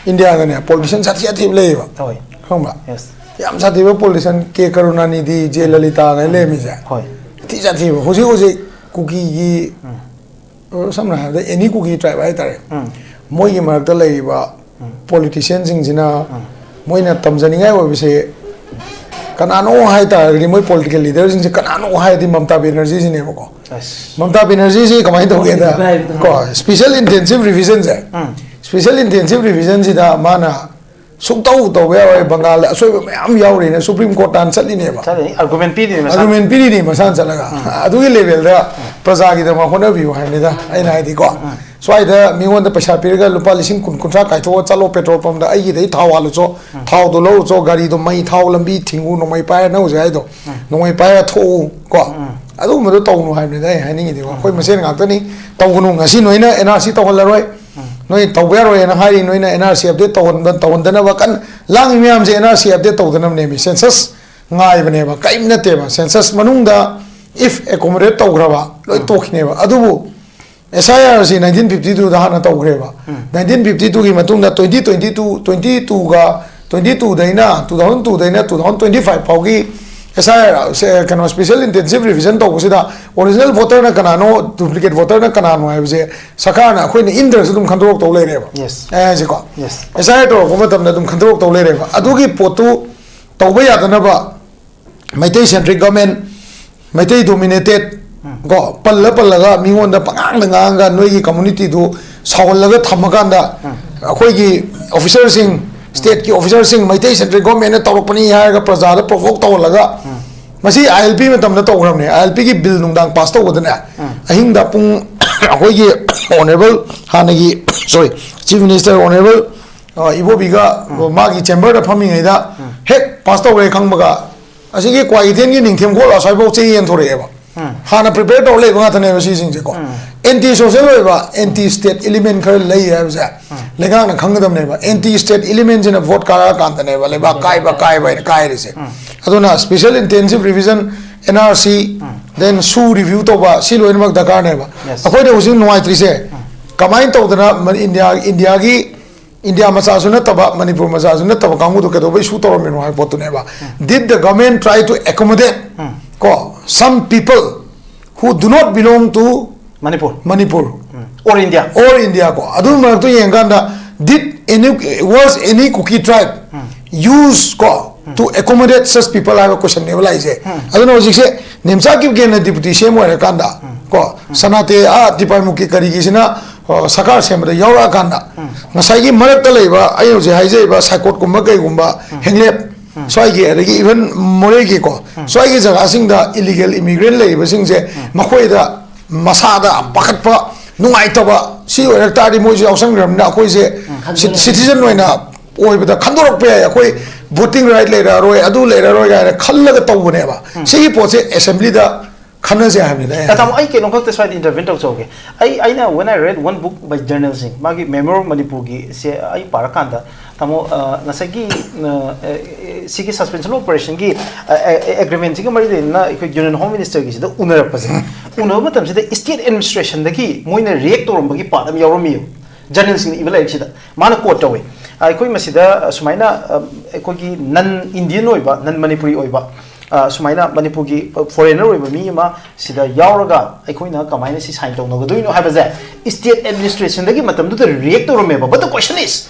Indiaꯗꯅꯦ politician ꯁꯥꯊꯤ ꯁꯥꯊꯤꯕ ꯂꯩꯌꯦꯕ꯫ ꯍꯣꯏ꯫ ꯈꯪꯕ꯭ꯔꯥ? Yes꯫ ꯌꯥꯝ ꯁꯥꯊꯤꯕ politician, ꯀꯦ ꯀꯔꯨꯅꯥꯅꯤꯙꯤ, ꯖꯦ ꯂꯂꯤꯇꯥꯒ ꯂꯩꯔꯝꯃꯤꯁꯦ꯫ ꯍꯣꯏ꯫ ꯊꯤ ꯁꯥꯊꯤꯕ꯫ ꯍꯧꯖꯤꯛ ꯍꯧꯖꯤꯛ ꯀꯨꯀꯤꯒꯤ, ꯎꯝ꯫ ꯑ, ꯁꯝꯅ ꯍꯥꯏꯔꯕꯗ any ꯀꯨꯀꯤ tribe ꯍꯥꯏꯇꯥꯔꯦ꯫ ꯎꯝ꯫ ꯃꯣꯏꯒꯤ ꯃꯔꯛꯇ ꯂꯩꯔꯤꯕ ꯎꯝ꯫ Politicianꯁꯤꯡꯁꯤꯅ ꯎꯝ꯫ ꯃꯣꯏꯅ ꯇꯝꯖꯅꯤꯡꯉꯥꯏ ꯑꯣꯏꯕꯁꯦ ꯀꯅꯥꯅꯣ ꯍꯥꯏ ꯇꯥꯔꯒꯗꯤ, ꯃꯣꯏ political leaderꯁꯤꯡꯁꯦ ꯀꯅꯥꯅꯣ ꯍꯥꯏꯔꯗꯤ ꯃꯃꯇꯥ ꯕꯦꯅꯔꯖꯤꯁꯤꯅꯦꯕꯀꯣ꯫ ꯑꯁ꯫ ꯃꯃꯇꯥ ꯕꯦꯅꯔꯖꯤꯁꯤ ꯀꯃꯥꯏꯅ ꯇꯧꯒꯦꯗ? ꯍꯣꯏ, ꯍꯥꯏꯕꯗꯣ ꯀꯣ, ꯍꯣꯏ꯫ Special Intensive Revisionꯁꯦ, ꯎꯝ꯫ Special Intensive Revisionꯁꯤꯗ ꯃꯥꯅ ꯁꯨꯛꯇꯧ ꯇꯧꯕ ꯌꯥꯔꯣꯏ, ꯕꯪꯒꯥꯜꯗ ꯑꯁꯣꯏꯕ ꯃꯌꯥꯝ ꯌꯥꯎꯔꯤꯅ Supreme Court ꯇꯥꯟ ꯆꯠꯂꯤꯅꯦꯕ꯫ ꯆꯠꯂꯤꯅꯤ, argument ꯄꯤꯔꯤꯅꯤ ꯃꯁꯥꯅ꯫ Argument ꯄꯤꯔꯤꯅꯤ ꯃꯁꯥꯅ ꯆꯠꯂꯒ꯫ ꯎꯝ꯫ ꯑꯗꯨꯒꯤ levelꯗ ꯎꯝ꯫ ꯄ꯭ꯔꯖꯥꯒꯤꯗꯃꯛ ꯍꯣꯠꯅꯕꯤꯌꯨ ꯍꯥꯏꯕꯅꯤꯗ ꯑꯩꯅ ꯍꯥꯏꯗꯤꯀꯣ꯫ ꯎꯝ꯫ ꯁ꯭ꯋꯥꯏꯗ ꯃꯤꯉꯣꯟꯗ ꯄꯩꯁꯥ ꯄꯤꯔꯒ ꯂꯨꯄꯥ ꯂꯤꯁꯤꯡ ꯀꯨꯟ, ꯀꯨꯟꯊ꯭ꯔꯥ ꯀꯥꯏꯊꯣꯛꯑ ꯆꯠꯂꯣ petrol pumpꯇ, ꯑꯩꯒꯤꯗꯩ ꯊꯥꯎ ꯍꯥꯜꯂꯨꯆꯣ, ꯎꯝ꯫ ꯊꯥꯎꯗꯣ ꯂꯧꯔꯨꯆꯣ, ꯒꯥꯔꯤꯗꯣ ꯃꯩ ꯊꯥꯎ, ꯂꯝꯕꯤ ꯊꯤꯡꯉꯨ, ꯅꯣꯡꯃꯩ ꯄꯥꯏꯔ ꯅꯪ ꯍꯧꯖꯤꯛ ꯍꯥꯏꯗꯣ, ꯎꯝ꯫ ꯅꯣꯡꯃꯩ ꯄꯥꯏꯔ ꯊꯣꯛꯎ ꯀꯣ꯫ ꯎꯝ꯫ ꯑꯗꯨꯒꯨꯝꯕꯗꯣ ꯇꯧꯅꯨ ꯍꯥꯏꯕꯅꯤꯗ ꯑꯩ ꯍꯥꯏꯅꯤꯡꯉꯤꯗꯤꯀꯣ꯫ ꯑꯩꯈꯣꯏ ꯃꯁꯦꯟ ꯉꯥꯛꯇꯅꯤ, ꯇꯧꯒꯅꯨ꯫ ꯉꯁꯤ ꯅꯣꯏꯅ ꯑꯦꯟ ꯑꯥꯔ ꯁꯤ ꯇꯧꯍꯜꯂꯔꯣꯏ, ꯅꯣꯏ ꯇꯧꯕ ꯌꯥꯔꯣꯏꯅ ꯍꯥꯏꯔꯤ, ꯅꯣꯏꯅ ꯑꯦꯟ ꯑꯥꯔ ꯁꯤ ꯑꯞꯗꯦꯠ ꯇꯧꯍꯟꯕ ꯇꯧꯍꯟꯗꯅꯕ ꯀꯟꯅ ꯂꯥꯡꯉꯤ ꯃꯌꯥꯝꯁꯦ꯫ ꯑꯦꯟ ꯑꯥꯔ ꯁꯤ ꯑꯞꯗꯦꯠ ꯇꯧꯗꯅꯕꯅꯦꯃꯤ, ꯁꯦꯟꯁꯁ ꯉꯥꯏꯕꯅꯦꯕ, ꯀꯔꯤꯝ ꯅꯠꯇꯦꯕ꯫ ꯁꯦꯟꯁꯁ ꯃꯅꯨꯡꯗ ꯏꯐ ꯑꯦꯀꯣꯃꯣꯗꯦꯠ ꯇꯧꯈ꯭ꯔꯕ ꯂꯣꯏ ꯇꯣꯛꯈꯤꯅꯦꯕ꯫ ꯑꯗꯨꯕꯨ ꯑꯦꯁ ꯑꯥꯏ ꯑꯥꯔ ꯁꯤ ꯅꯥꯏꯟꯇꯤꯟ ꯐꯤꯐꯇꯤ ꯇꯨꯗ ꯍꯥꯟꯅ ꯇꯧꯈ꯭ꯔꯦꯕ꯫ ꯅꯥꯏꯟꯇꯤꯟ ꯐꯤꯐꯇꯤ ꯇꯨꯒꯤ ꯃꯇꯨꯡꯗ ꯇ꯭ꯋꯦꯟꯇꯤ ꯇ꯭ꯋꯦꯟꯇꯤ ꯇꯨ, ꯇ꯭ꯋꯦꯟꯇꯤ ꯇꯨꯒ, ꯇ꯭ꯋꯦꯟꯇꯤ ꯇꯨꯗꯩꯅ, ꯇꯨ ꯊꯥꯎꯖꯟ ꯇꯨꯗꯩꯅ ꯇꯨ ꯊꯥꯎꯖꯟ ꯇ꯭ꯋꯦꯟꯇꯤ ꯐꯥꯏꯚ ꯐꯥꯎꯒꯤ ꯑꯦꯁ ꯑꯥꯏ ꯑꯥꯔ ꯀꯩꯅꯣ, ꯁ꯭ꯄꯦꯁꯦꯜ ꯏꯟꯇꯦꯟꯁꯤꯞ ꯔꯤꯚꯤꯖꯟ ꯇꯧꯕꯁꯤꯗ ꯑꯣꯔꯤꯖꯤꯅꯦꯜ ꯚꯣꯇꯔꯅ ꯀꯅꯥꯅꯣ, ꯗꯨꯄ꯭ꯂꯤꯀꯦꯠ ꯚꯣꯇꯔꯅ ꯀꯅꯥꯅꯣ ꯍꯥꯏꯕꯁꯦ ꯁꯔꯀꯥꯔꯅ ꯑꯩꯈꯣꯏꯅ ꯏꯟꯗ꯭ꯔꯁꯨ ꯑꯗꯨꯝ ꯈꯟꯗꯣꯔꯛꯇꯧ ꯂꯩꯔꯦꯕ꯫ Yes. ꯑꯩ ꯍꯥꯏꯁꯦꯀꯣ, Yes. ꯑꯦꯁ ꯑꯥꯏ ꯑꯥꯔ ꯇꯧꯔꯛꯄ ꯃꯇꯝꯗ ꯑꯗꯨꯝ ꯈꯟꯗꯣꯔꯛꯇꯧ ꯂꯩꯔꯦꯕ꯫ ꯑꯗꯨꯒꯤ ꯄꯣꯠꯇꯨ ꯇꯧꯕ ꯌꯥꯗꯅꯕ ꯃꯩꯇꯩ ꯁꯦꯟꯇ꯭ꯔꯤꯛ ꯒꯚꯔꯟꯃꯦꯟ, ꯃꯩꯇꯩ ꯗꯣꯃꯤꯅꯦꯇꯦꯠ ꯀꯣ, ꯄꯜꯂ ꯄꯜꯂꯒ ꯃꯤꯉꯣꯟꯗ ꯄꯉꯥꯡꯗ ꯉꯥꯡꯉꯒ ꯅꯣꯏꯒꯤ ꯀꯝꯃꯨꯅꯤꯇꯤꯗꯨ ꯁꯥꯎꯍꯜꯂꯒ ꯊꯝꯃꯀꯥꯟꯗ ꯑꯩꯈꯣꯏꯒꯤ ꯑꯣꯐꯤꯁꯔꯁꯤꯡ, ꯁ꯭ꯇꯦꯠꯀꯤ ꯑꯣꯐꯤꯁꯔꯁꯤꯡ, ꯃꯩꯇꯩ ꯁꯦꯟꯇ꯭ꯔꯤꯛ ꯒꯚꯔꯟꯃꯦꯟꯅ ꯇꯧꯔꯛꯄꯅꯤ ꯍꯥꯏꯔꯒ ꯄ꯭ꯔꯖꯥꯗ ꯄ꯭ꯔꯣꯚꯣꯛ ꯇꯧꯍꯜꯂꯒ, ꯃꯁꯤ ꯑꯥꯏ ꯑꯦꯜ ꯄꯤ ꯃꯇꯝꯗ ꯇꯧꯈ꯭ꯔꯕꯅꯦ꯫ ꯑꯥꯏ ꯑꯦꯜ ꯄꯤꯒꯤ ꯕꯤꯜ ꯅꯨꯡꯗꯥꯡ ꯄꯥꯁ ꯇꯧꯕꯗꯅꯦ, ꯑꯍꯤꯡꯗ ꯄꯨꯡ ꯑꯩꯈꯣꯏꯒꯤ ꯑꯣꯅꯔꯦꯕꯜ ꯍꯥꯟꯅꯒꯤ, ꯁꯣꯔꯤ, ꯆꯤꯐ ꯃꯤꯅꯤꯁꯇꯔ ꯑꯣꯅꯔꯦꯕꯜ ꯏꯕꯣꯕꯤꯒ ꯃꯥꯒꯤ ꯆꯦꯝꯕꯔꯗ ꯐꯝꯃꯤꯉꯩꯗ ꯍꯦꯛ ꯄꯥꯁ ꯇꯧꯔꯦ ꯈꯪꯕꯒ, ꯑꯁꯤꯒꯤ ꯀ꯭ꯋꯥꯀꯩꯊꯦꯜꯒꯤ ꯅꯤꯡꯊꯦꯝꯈꯣꯜ ꯑꯁ꯭ꯋꯥꯏꯐꯥꯎ ꯆꯦ ꯌꯦꯟꯊꯣꯔꯛꯑꯦꯕ꯫ ꯍꯥꯟꯅ ꯄ꯭ꯔꯤꯄꯦꯌꯔ ꯇꯧꯔ ꯂꯩꯕ ꯉꯥꯛꯇꯅꯦꯕ ꯁꯤꯁꯤꯡꯁꯦꯀꯣ꯫ ꯑꯦꯟꯇꯤ ꯁꯣꯁꯦꯜ ꯑꯣꯏꯕ, ꯑꯦꯟꯇꯤ ꯁ꯭ꯇꯦꯠ ꯏꯂꯤꯃꯦꯟ ꯈꯔ ꯂꯩ ꯍꯥꯏꯕꯁꯦ ꯂꯩꯉꯥꯛꯅ ꯈꯪꯒꯗꯕꯅꯦꯕ꯫ ꯑꯦꯟꯇꯤ ꯁ꯭ꯇꯦꯠ ꯏꯂꯤꯃꯦꯟꯁꯤꯅ ꯚꯣꯠ ꯀꯥꯔꯛꯑꯀꯥꯟꯗꯅꯦꯕ ꯂꯩꯕꯥꯛ ꯀꯥꯏꯕ, ꯀꯥꯏꯕ ꯍꯥꯏꯅ ꯀꯥꯏꯔꯤꯁꯦ꯫ ꯑꯗꯨꯅ special intensive revision, N R C, then ꯁꯨ ꯔꯤꯚ꯭ꯌꯨ ꯇꯧꯕ, ꯁꯤ ꯂꯣꯏꯅꯃꯛ ꯗꯔꯀꯥꯔꯅꯦꯕ꯫ Yes. ꯑꯩꯈꯣꯏꯅ ꯍꯧꯖꯤꯛ ꯅꯨꯡꯉꯥꯏꯇ꯭ꯔꯤꯁꯦ ꯀꯃꯥꯏꯅ ꯇꯧꯗꯅ ꯃ-, ꯏꯟꯗꯤꯌꯥ, ꯏꯟꯗꯤꯌꯥꯒꯤ, ꯏꯟꯗꯤꯌꯥ ꯃꯆꯥꯁꯨ ꯅꯠꯇꯕ, ꯃꯅꯤꯄꯨꯔ ꯃꯆꯥꯁꯨ ꯅꯠꯇꯕ ꯀꯥꯡꯕꯨꯗꯣ ꯀꯩꯗꯧꯕꯩ ꯁꯨ ꯇꯧꯔꯝꯃꯤꯅꯣ ꯍꯥꯏꯕ ꯄꯣꯠꯇꯨꯅꯦꯕ꯫ Did the government try to accommodate ꯀꯣ, some people who do not belong to Manipur Manipur or India or India ꯀꯣ? ꯑꯗꯨ ꯃꯔꯛꯇ ꯌꯦꯡꯀꯥꯟꯗ, did any, was any Kuki tribe use ꯀꯣ, to accommodate such people ꯍꯥꯏꯕ ꯀꯣꯏꯁꯟꯅꯦꯕ ꯂꯥꯛꯏꯁꯦ꯫ ꯑꯗꯨꯅ ꯍꯧꯖꯤꯛꯁꯦ ꯅꯦꯝꯆꯥ ꯀꯤꯞꯒꯦꯟꯅ ꯗꯤꯄꯨꯇꯤ ꯁꯤ ꯑꯦꯝ ꯑꯣꯏꯔꯀꯥꯟꯗ ꯀꯣ, ꯁꯅꯥꯇꯦ ꯑꯥ ꯇꯤꯄꯥꯏꯃꯨꯛꯀꯤ ꯀꯔꯤꯒꯤꯁꯤꯅ, ꯑ, ꯁꯔꯀꯥꯔ ꯁꯦꯝꯕꯗ ꯌꯥꯎꯔꯛꯑꯀꯥꯟꯗ, ꯉꯁꯥꯏꯒꯤ ꯃꯔꯛꯇ ꯂꯩꯕ ꯑꯩ ꯍꯧꯖꯤꯛ ꯍꯥꯏꯖꯔꯤꯕ ꯁꯥꯏꯀꯣꯠꯀꯨꯝꯕ ꯀꯩꯒꯨꯝꯕ, ꯍꯦꯡꯂꯦꯞ ꯁ꯭ꯋꯥꯏꯒꯤ, ꯑꯗꯒꯤ ꯏꯚꯟ ꯃꯣꯔꯦꯒꯤꯀꯣ, ꯁ꯭ꯋꯥꯏꯒꯤ ꯖꯒꯥꯁꯤꯡꯗ ꯏꯂꯤꯒꯦꯜ ꯏꯃꯤꯒ꯭ꯔꯦꯟ ꯂꯩꯔꯤꯕꯁꯤꯡꯁꯦ, ꯃꯈꯣꯏꯗ ꯃꯁꯥꯗ ꯄꯥꯈꯠꯄ, ꯅꯨꯡꯉꯥꯏꯇꯕ, ꯁꯤ ꯑꯣꯏꯔꯛ ꯇꯥꯔꯗꯤ ꯃꯣꯏꯁꯨ ꯌꯥꯎꯁꯟꯈ꯭ꯔꯕꯅꯤꯅ ꯑꯩꯈꯣꯏꯁꯦ ꯈꯟꯗꯣꯔꯛꯑꯦ꯫ ꯁꯤꯇꯤꯖꯟ ꯑꯣꯏꯅ ꯑꯣꯏꯕꯗ ꯈꯟꯗꯣꯔꯛꯄ ꯌꯥꯏ, ꯑꯩꯈꯣꯏ ꯚꯣꯇꯤꯡ ꯔꯥꯏꯠ ꯂꯩꯔꯛꯑꯔꯣꯏ, ꯑꯗꯨ ꯂꯩꯔꯛꯑꯔꯣꯏ ꯀꯥꯏꯅ ꯈꯜꯂꯒ ꯇꯧꯕꯅꯦꯕ꯫ ꯁꯤꯒꯤ ꯄꯣꯠꯁꯦ ꯑꯦꯁꯦꯝꯕ꯭ꯂꯤꯗ ꯈꯟꯅꯁꯦ ꯍꯥꯏꯕꯅꯤꯗ ꯑꯩ ꯑ, ꯇꯥꯃꯣ, ꯑꯩ ꯀꯩꯅꯣꯝꯈꯛꯇ ꯁ꯭ꯋꯥꯏꯗ intervene ꯇꯧꯖꯍꯧꯒꯦ꯫ ꯑꯩ ꯑꯩꯅ, when I read one book by General Singh, ꯃꯥꯒꯤ Memoir Manipur ꯒꯤꯁꯦ ꯑꯩ ꯄꯥꯔꯀꯥꯟꯗ, ꯇꯥꯃꯣ, ꯑ, ꯉꯁꯥꯏꯒꯤ, ꯑ, ꯑꯦ, ꯑꯦ, ꯁꯤꯒꯤ suspension operation ꯒꯤ, ꯑ, ꯑꯦ, ꯑꯦ, agreement ꯁꯤꯒ ꯃꯔꯤ ꯂꯩꯅꯅ ꯑꯩꯈꯣꯏ Union Home Minister ꯒꯤꯁꯤꯗ ꯎꯅꯔꯛꯄꯁꯦ, ꯎꯅꯕ ꯃꯇꯝꯁꯤꯗ state administration ꯗꯒꯤ ꯃꯣꯏꯅ react ꯇꯧꯔꯝꯕꯒꯤ part ꯑꯃ ꯌꯥꯎꯔꯝꯃꯤꯌꯨ꯫ General Singh ꯅ ꯏꯕ ꯂꯥꯏꯔꯤꯛꯁꯤꯗ ꯃꯥꯅ quote ꯇꯧꯋꯦ꯫ ꯑ, ꯑꯩꯈꯣꯏ ꯃꯁꯤꯗ, ꯑ, ꯁꯨꯃꯥꯏꯅ, ꯑ, ꯑꯩꯈꯣꯏꯒꯤ non Indian ꯑꯣꯏꯕ, non Manipuri ꯑꯣꯏꯕ, ꯑ, ꯁꯨꯃꯥꯏꯅ ꯃꯅꯤꯄꯨꯔꯒꯤ foreigner ꯑꯣꯏꯕ ꯃꯤ ꯑꯃ ꯁꯤꯗ ꯌꯥꯎꯔꯒ ꯑꯩꯈꯣꯏꯅ ꯀꯃꯥꯏꯅ ꯁꯤ sign ꯇꯧꯅꯒꯗꯣꯏꯅꯣ ꯍꯥꯏꯕꯁꯦ state administration ꯗꯒꯤ ꯃꯇꯝꯗꯨꯗ react ꯇꯧꯔꯝꯃꯦꯕ꯫ But the question is,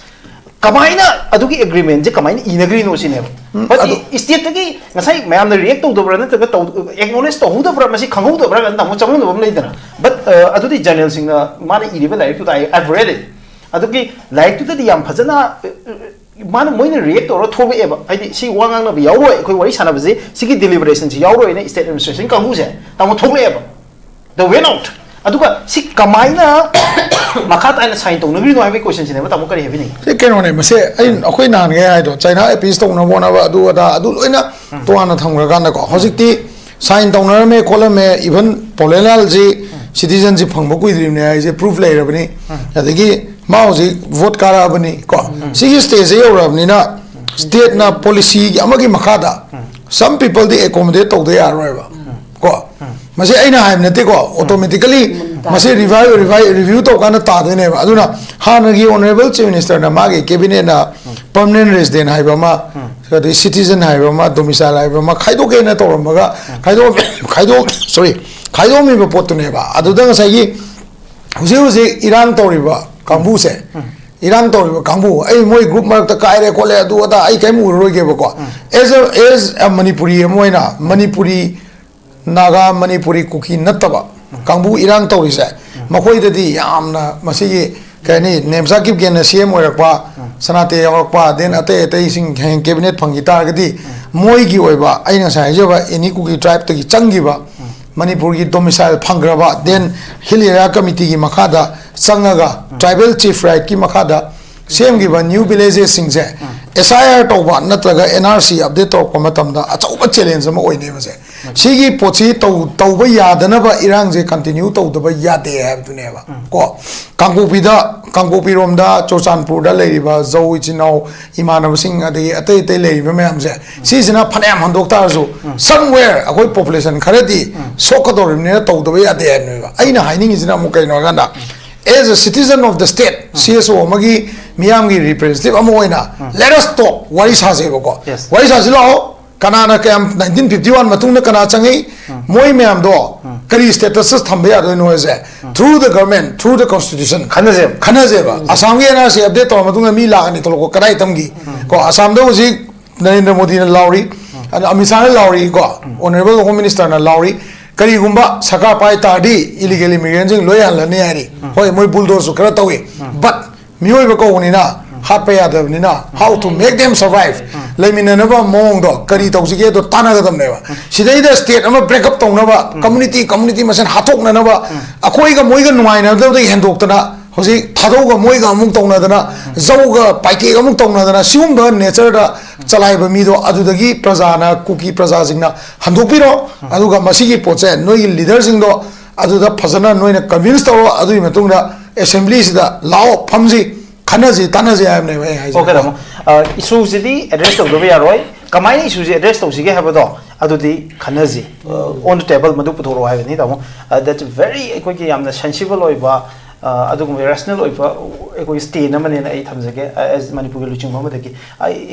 ꯀꯃꯥꯏꯅ ꯑꯗꯨꯒꯤ agreement ꯁꯦ ꯀꯃꯥꯏꯅ ꯏꯅꯈ꯭ꯔꯤꯅꯣ ꯁꯤꯅꯦꯕ꯫ But state ꯇꯒꯤ ꯉꯁꯥꯏ ꯃꯌꯥꯝꯅ react ꯇꯧꯗꯕ꯭ꯔꯥ ꯅꯠꯇ꯭ꯔꯒ ꯇꯧ-, acknowledge ꯇꯧꯍꯧꯗꯕ꯭ꯔꯥ, ꯃꯁꯤ ꯈꯪꯍꯧꯗꯕ꯭ꯔꯥ ꯀꯥꯏꯅ ꯇꯥꯃꯣ ꯆꯃꯝꯅꯕ ꯑꯃ ꯂꯩꯗꯅ꯫ But, ꯑ, ꯑꯗꯨꯗꯤ General Singh ꯅ ꯃꯥꯅ ꯏꯔꯤꯕ ꯂꯥꯏꯔꯤꯛꯇꯨꯗ I, I've read it꯫ ꯑꯗꯨꯒꯤ ꯂꯥꯏꯔꯤꯛꯇꯨꯗꯗꯤ ꯌꯥꯝ ꯐꯖꯅ, ꯑ, ꯑ, ꯃꯥꯅ, ꯃꯣꯏꯅ react ꯇꯧꯔ ꯊꯣꯛꯂꯛꯑꯦꯕ, ꯍꯥꯏꯗꯤ ꯁꯤ ꯋꯥ ꯉꯥꯡꯅꯕ ꯌꯥꯎꯔꯣꯏ, ꯑꯩꯈꯣꯏ ꯋꯥꯔꯤ ꯁꯥꯟꯅꯕꯁꯦ, ꯁꯤꯒꯤ deliberation ꯁꯤ ꯌꯥꯎꯔꯣꯏꯅ state administration ꯀꯥꯡꯕꯨꯁꯦ ꯇꯥꯃꯣ ꯊꯣꯛꯂꯛꯑꯦꯕ꯫ The way out꯫ ꯑꯗꯨꯒ ꯁꯤ ꯀꯃꯥꯏꯅ ꯃꯈꯥ ꯇꯥꯅ sign ꯇꯧꯅꯈ꯭ꯔꯤꯅꯣ ꯍꯥꯏꯕꯒꯤ question ꯁꯤꯅꯦꯕ ꯇꯥꯃꯣ ꯀꯔꯤ ꯍꯥꯏꯕꯤꯅꯤꯡꯉꯤ? ꯁꯤ ꯀꯩꯅꯣꯅꯦ, ꯃꯁꯦ ꯑꯩ, ꯑꯩꯈꯣꯏ ꯅꯍꯥꯟꯈꯩ ꯍꯥꯏꯗꯣ, China appease ꯇꯧꯅꯕ ꯍꯣꯠꯅꯕ, ꯑꯗꯨ ꯑꯗꯥ, ꯑꯗꯨ ꯂꯣꯏꯅ ꯇꯣꯉꯥꯟꯅ ꯊꯝꯈ꯭ꯔꯀꯥꯟꯗꯀꯣ, ꯍꯧꯖꯤꯛꯇꯤ sign ꯇꯧꯅꯔꯝꯃꯦ ꯈꯣꯠꯂꯝꯃꯦ, even Paul Renalel ꯁꯤ citizen ꯁꯤ ꯐꯪꯕ ꯀꯨꯏꯗ꯭ꯔꯤꯕꯅꯦ ꯍꯥꯏꯁꯦ proof ꯂꯩꯔꯕꯅꯤ꯫ ꯑꯗꯒꯤ ꯃꯥ ꯍꯧꯖꯤꯛ vote ꯀꯥꯔꯛꯑꯕꯅꯤ ꯀꯣ꯫ ꯁꯤꯒꯤ stage ꯁꯦ ꯌꯧꯔꯛꯑꯕꯅꯤꯅ state ꯅ policy ꯑꯃꯒꯤ ꯃꯈꯥꯗ some people ꯗꯤ accommodate ꯇꯧꯗ ꯌꯥꯔꯔꯣꯏꯕ ꯀꯣ꯫ ꯃꯁꯤ ꯑꯩꯅ ꯍꯥꯏꯕ ꯅꯠꯇꯦꯀꯣ, automatically ꯃꯁꯤ review, review, review ꯇꯧꯀꯥꯟꯗ ꯇꯥꯗꯣꯏꯅꯦꯕ꯫ ꯑꯗꯨꯅ ꯍꯥꯟꯅꯒꯤ Honorable Chief Minister ꯅ ꯃꯥꯒꯤ cabinet ꯅ permanent resident ꯍꯥꯏꯕ ꯑꯃ, ꯑꯗꯩ citizen ꯍꯥꯏꯕ ꯑꯃ, domicile ꯍꯥꯏꯕ ꯑꯃ ꯈꯥꯏꯗꯣꯛꯀꯦꯅ ꯇꯧꯔꯝꯃꯒ ꯈꯥꯏꯗꯣꯛ-, ꯈꯥꯏꯗꯣꯛ-, sorry, ꯈꯥꯏꯗꯣꯛꯑꯝꯃꯤꯕ ꯄꯣꯠꯇꯨꯅꯦꯕ꯫ ꯑꯗꯨꯗ ꯉꯁꯥꯏꯒꯤ ꯍꯧꯖꯤꯛ ꯍꯧꯖꯤꯛ ꯏꯔꯥꯡ ꯇꯧꯔꯤꯕ ꯀꯥꯡꯕꯨꯁꯦ, ꯏꯔꯥꯡ ꯇꯧꯔꯤꯕ ꯀꯥꯡꯕꯨ, ꯑꯩ ꯃꯣꯏ group ꯃꯔꯛꯇ ꯀꯥꯏꯔꯦ ꯈꯣꯠꯂꯦ ꯑꯗꯨ ꯑꯗꯥ ꯑꯩ ꯀꯔꯤꯝ ꯎꯔꯔꯣꯏꯒꯦꯕꯀꯣ꯫ As a, as a Manipuri ꯑꯃ ꯑꯣꯏꯅ, Manipuri, Naga, Manipuri, Kuki ꯅꯠꯇꯕ ꯀꯥꯡꯕꯨ ꯏꯔꯥꯡ ꯇꯧꯔꯤꯁꯦ, ꯃꯈꯣꯏꯗꯗꯤ ꯌꯥꯝꯅ ꯃꯁꯤꯒꯤ ꯀꯩ ꯍꯥꯏꯅꯤ, ꯅꯦꯝꯆꯥ ꯀꯤꯞꯒꯦꯟꯅ C M ꯑꯣꯏꯔꯛꯄ, ꯁꯅꯥꯇꯦ ꯌꯥꯎꯔꯛꯄ, then ꯑꯇꯩ ꯑꯇꯩꯁꯤꯡ ꯍꯌꯦꯡ cabinet ꯐꯪꯈꯤ ꯇꯥꯔꯒꯗꯤ, ꯃꯣꯏꯒꯤ ꯑꯣꯏꯕ, ꯑꯩꯅ ꯉꯁꯥꯏ ꯍꯥꯏꯖꯕ any Kuki tribe ꯇꯒꯤ ꯆꯪꯈꯤꯕ, ꯃꯅꯤꯄꯨꯔꯒꯤ domicile ꯐꯪꯈ꯭ꯔꯕ, then Hill Area Committee ꯒꯤ ꯃꯈꯥꯗ ꯆꯪꯉꯒ tribal chief right ꯀꯤ ꯃꯈꯥꯗ ꯁꯦꯝꯈꯤꯕ new villages ꯁꯤꯡꯁꯦ S I R ꯇꯧꯕ ꯅꯠꯇ꯭ꯔꯒ N R C update ꯇꯧꯔꯛꯄ ꯃꯇꯝꯗ ꯑꯆꯧꯕ challenge ꯑꯃ ꯑꯣꯏꯅꯦꯕꯁꯦ꯫ ꯁꯤꯒꯤ ꯄꯣꯠꯁꯤ ꯇꯧ- ꯇꯧꯕ ꯌꯥꯗꯅꯕ ꯏꯔꯥꯡꯁꯦ ꯀꯟꯇꯤꯅ꯭ꯌꯨ ꯇꯧꯗꯕ ꯌꯥꯗꯦ ꯍꯥꯏꯕꯗꯨꯅꯦꯕ꯫ ꯀꯣ, ꯀꯥꯡꯄꯣꯛꯄꯤꯗ, ꯀꯥꯡꯄꯣꯛꯄꯤꯔꯣꯝꯗ, ꯆꯨꯔꯆꯥꯟꯄꯨꯔꯗ ꯂꯩꯔꯤꯕ ꯖꯧ ꯏꯆꯤꯟ ꯏꯅꯥꯎ, ꯏꯃꯥꯟꯅꯕꯁꯤꯡ, ꯑꯗꯒꯤ ꯑꯇꯩ ꯑꯇꯩ ꯂꯩꯔꯤꯕ ꯃꯌꯥꯝꯁꯦ, ꯁꯤꯁꯤꯅ ꯐꯅꯌꯥꯝ ꯍꯟꯗꯣꯛ ꯇꯥꯔꯁꯨ, somewhere ꯑꯩꯈꯣꯏ ꯄꯣꯄꯨꯂꯦꯁꯟ ꯈꯔꯗꯤ ꯁꯣꯛꯀꯗꯧꯔꯤꯕꯅꯤꯅ ꯇꯧꯗꯕ ꯌꯥꯗꯦ ꯍꯥꯏꯕꯅꯦꯕ꯫ ꯑꯩꯅ ꯍꯥꯏꯅꯤꯡꯉꯤꯁꯤꯅ ꯑꯃꯨꯛ ꯀꯩꯅꯣ ꯍꯥꯏꯀꯥꯟꯗ, as a citizen of the state, C S O ꯑꯃꯒꯤ, ꯃꯤꯌꯥꯝꯒꯤ ꯔꯤꯄ꯭ꯔꯦꯖꯦꯟꯇꯦꯇꯤꯚ ꯑꯃ ꯑꯣꯏꯅ, let us talk, ꯋꯥꯔꯤ ꯁꯥꯁꯦꯕꯀꯣ꯫ Yes. ꯋꯥꯔꯤ ꯁꯥꯁꯤ ꯂꯥꯛꯑꯣ꯫ ꯀꯅꯥꯅ ꯀꯌꯥꯝ, nineteen fifty one ꯃꯇꯨꯡꯗ ꯀꯅꯥ ꯆꯪꯉꯤ? ꯃꯣꯏ ꯃꯌꯥꯝꯗꯣ ꯀꯔꯤ ꯁ꯭ꯇꯦꯇꯁꯇ ꯊꯝꯕ ꯌꯥꯗꯣꯏꯅꯣ ꯍꯥꯏꯁꯦ, through the government, through the constitution, ꯈꯟꯅꯁꯦꯕ꯫ ꯈꯟꯅꯁꯦꯕ꯫ ꯑꯁꯥꯝꯒꯤ N R C update ꯇꯧꯔ ꯃꯇꯨꯡꯗ ꯃꯤ ꯂꯥꯛ ꯑꯅꯤ ꯊꯣꯛꯂꯛꯄ ꯀꯗꯥꯏ ꯊꯝꯈꯤ? ꯀꯣ, ꯑꯁꯥꯝꯗ ꯍꯧꯖꯤꯛ ꯅꯔꯦꯟꯗ꯭ꯔ ꯃꯣꯗꯤꯅ ꯂꯥꯎꯔꯤ, ꯑꯗ ꯑꯃꯤꯠ ꯁꯥꯍꯅ ꯂꯥꯎꯔꯤ, ꯀꯣ, ꯑꯣꯅꯔꯦꯕꯜ ꯍꯣꯝ ꯃꯤꯅꯤꯁꯇꯔꯅ ꯂꯥꯎꯔꯤ, ꯀꯔꯤꯒꯨꯝꯕ ꯁꯔꯀꯥꯔ ꯄꯥꯏ ꯇꯥꯔꯗꯤ ꯏꯂꯤꯒꯦꯜ ꯏꯃꯤꯒ꯭ꯔꯦꯟꯁꯤꯡ ꯂꯣꯏ ꯍꯜꯂꯅꯤ ꯍꯥꯏꯔꯤ꯫ ꯍꯣꯏ, ꯃꯣꯏ ꯕꯨꯜꯗꯣꯁꯁꯨ ꯈꯔ ꯇꯧꯏ, but ꯃꯤꯑꯣꯏꯕ ꯀꯧꯕꯅꯤꯅ ꯍꯥꯠꯄ ꯌꯥꯗꯕꯅꯤꯅ, how to make them survive, ꯂꯩꯃꯤꯟꯅꯅꯕ ꯃꯑꯣꯡꯗꯣ ꯀꯔꯤ ꯇꯧꯁꯤꯒꯦꯗꯣ ꯇꯥꯟꯅꯒꯗꯕꯅꯦꯕ꯫ ꯁꯤꯗꯩꯗ ꯁ꯭ꯇꯦꯠ ꯑꯃ ꯕ꯭ꯔꯦꯛ ꯑꯞ ꯇꯧꯅꯕ, ꯀꯝꯃꯨꯅꯤꯇꯤ ꯀꯝꯃꯨꯅꯤꯇꯤ ꯃꯁꯦꯟ ꯍꯥꯠꯇꯣꯛꯅꯅꯕ, ꯑꯩꯈꯣꯏꯒ ꯃꯣꯏꯒ ꯅꯨꯡꯉꯥꯏꯅꯗꯕꯗꯒꯤ ꯍꯦꯟꯗꯣꯛꯇꯅ ꯍꯧꯖꯤꯛ ꯊꯥꯗꯧꯒ ꯃꯣꯏꯒ ꯑꯃꯨꯛ ꯇꯧꯅꯗꯅ, ꯖꯧꯒ ꯄꯥꯏꯇꯦꯛ ꯑꯃꯨꯛ ꯇꯧꯅꯗꯅ, ꯁꯤꯒꯨꯝꯕ ꯅꯦꯆꯔꯗ ꯆꯂꯥꯏꯕ ꯃꯤꯗꯣ ꯑꯗꯨꯗꯒꯤ ꯄ꯭ꯔꯖꯥꯅ, ꯀꯨꯀꯤ ꯄ꯭ꯔꯖꯥꯁꯤꯡꯅ ꯍꯟꯗꯣꯛꯄꯤꯔꯣ꯫ ꯑꯗꯨꯒ ꯃꯁꯤꯒꯤ ꯄꯣꯠꯁꯦ ꯅꯣꯏꯒꯤ ꯂꯤꯗꯔꯁꯤꯡꯗꯣ ꯑꯗꯨꯗ ꯐꯖꯅ ꯅꯣꯏꯅ ꯀꯟꯚꯤꯟꯁ ꯇꯧꯔꯣ꯫ ꯑꯗꯨꯒꯤ ꯃꯇꯨꯡꯗ ꯑꯦꯁꯦꯝꯕ꯭ꯂꯤꯁꯤꯗ ꯂꯥꯛꯑꯣ, ꯐꯝꯁꯤ, ꯈꯟꯅꯁꯤ, ꯇꯥꯟꯅꯁꯤ ꯍꯥꯏꯕꯅꯦꯕ ꯑꯩ ꯍꯥꯏꯁꯦ꯫ ꯑꯣꯀꯦ, ꯇꯥꯃꯣ꯫ ꯏꯁꯨꯁꯤꯗꯤ ꯑꯦꯗ꯭ꯔꯦꯁ ꯇꯧꯗꯕ ꯌꯥꯔꯣꯏ꯫ ꯀꯃꯥꯏꯅ ꯏꯁꯨꯁꯤ ꯑꯦꯗ꯭ꯔꯦꯁ ꯇꯧꯁꯤꯒꯦ ꯍꯥꯏꯕꯗꯣ ꯑꯗꯨꯗꯤ ꯈꯟꯅꯁꯤ꯫ On the table ꯃꯗꯨ ꯄꯨꯊꯣꯔꯛꯑꯣ ꯍꯥꯏꯕꯅꯤ, ꯇꯥꯃꯣ꯫ That's very, ꯑꯩꯈꯣꯏꯒꯤ ꯌꯥꯝꯅ ꯁꯦꯟꯁꯤꯕꯜ ꯑꯣꯏꯕ, ꯑ, ꯑꯗꯨꯒꯨꯝꯕ ꯔꯦꯁꯅꯦꯜ ꯑꯣꯏꯕ ꯑꯩꯈꯣꯏꯒꯤ ꯁ꯭ꯇꯦꯟ ꯑꯃꯅꯦꯅ ꯑꯩ ꯊꯝꯖꯒꯦ, as ꯃꯅꯤꯄꯨꯔꯒꯤ ꯂꯨꯆꯤꯡꯕ ꯑꯃꯗꯒꯤ꯫ ꯑꯩ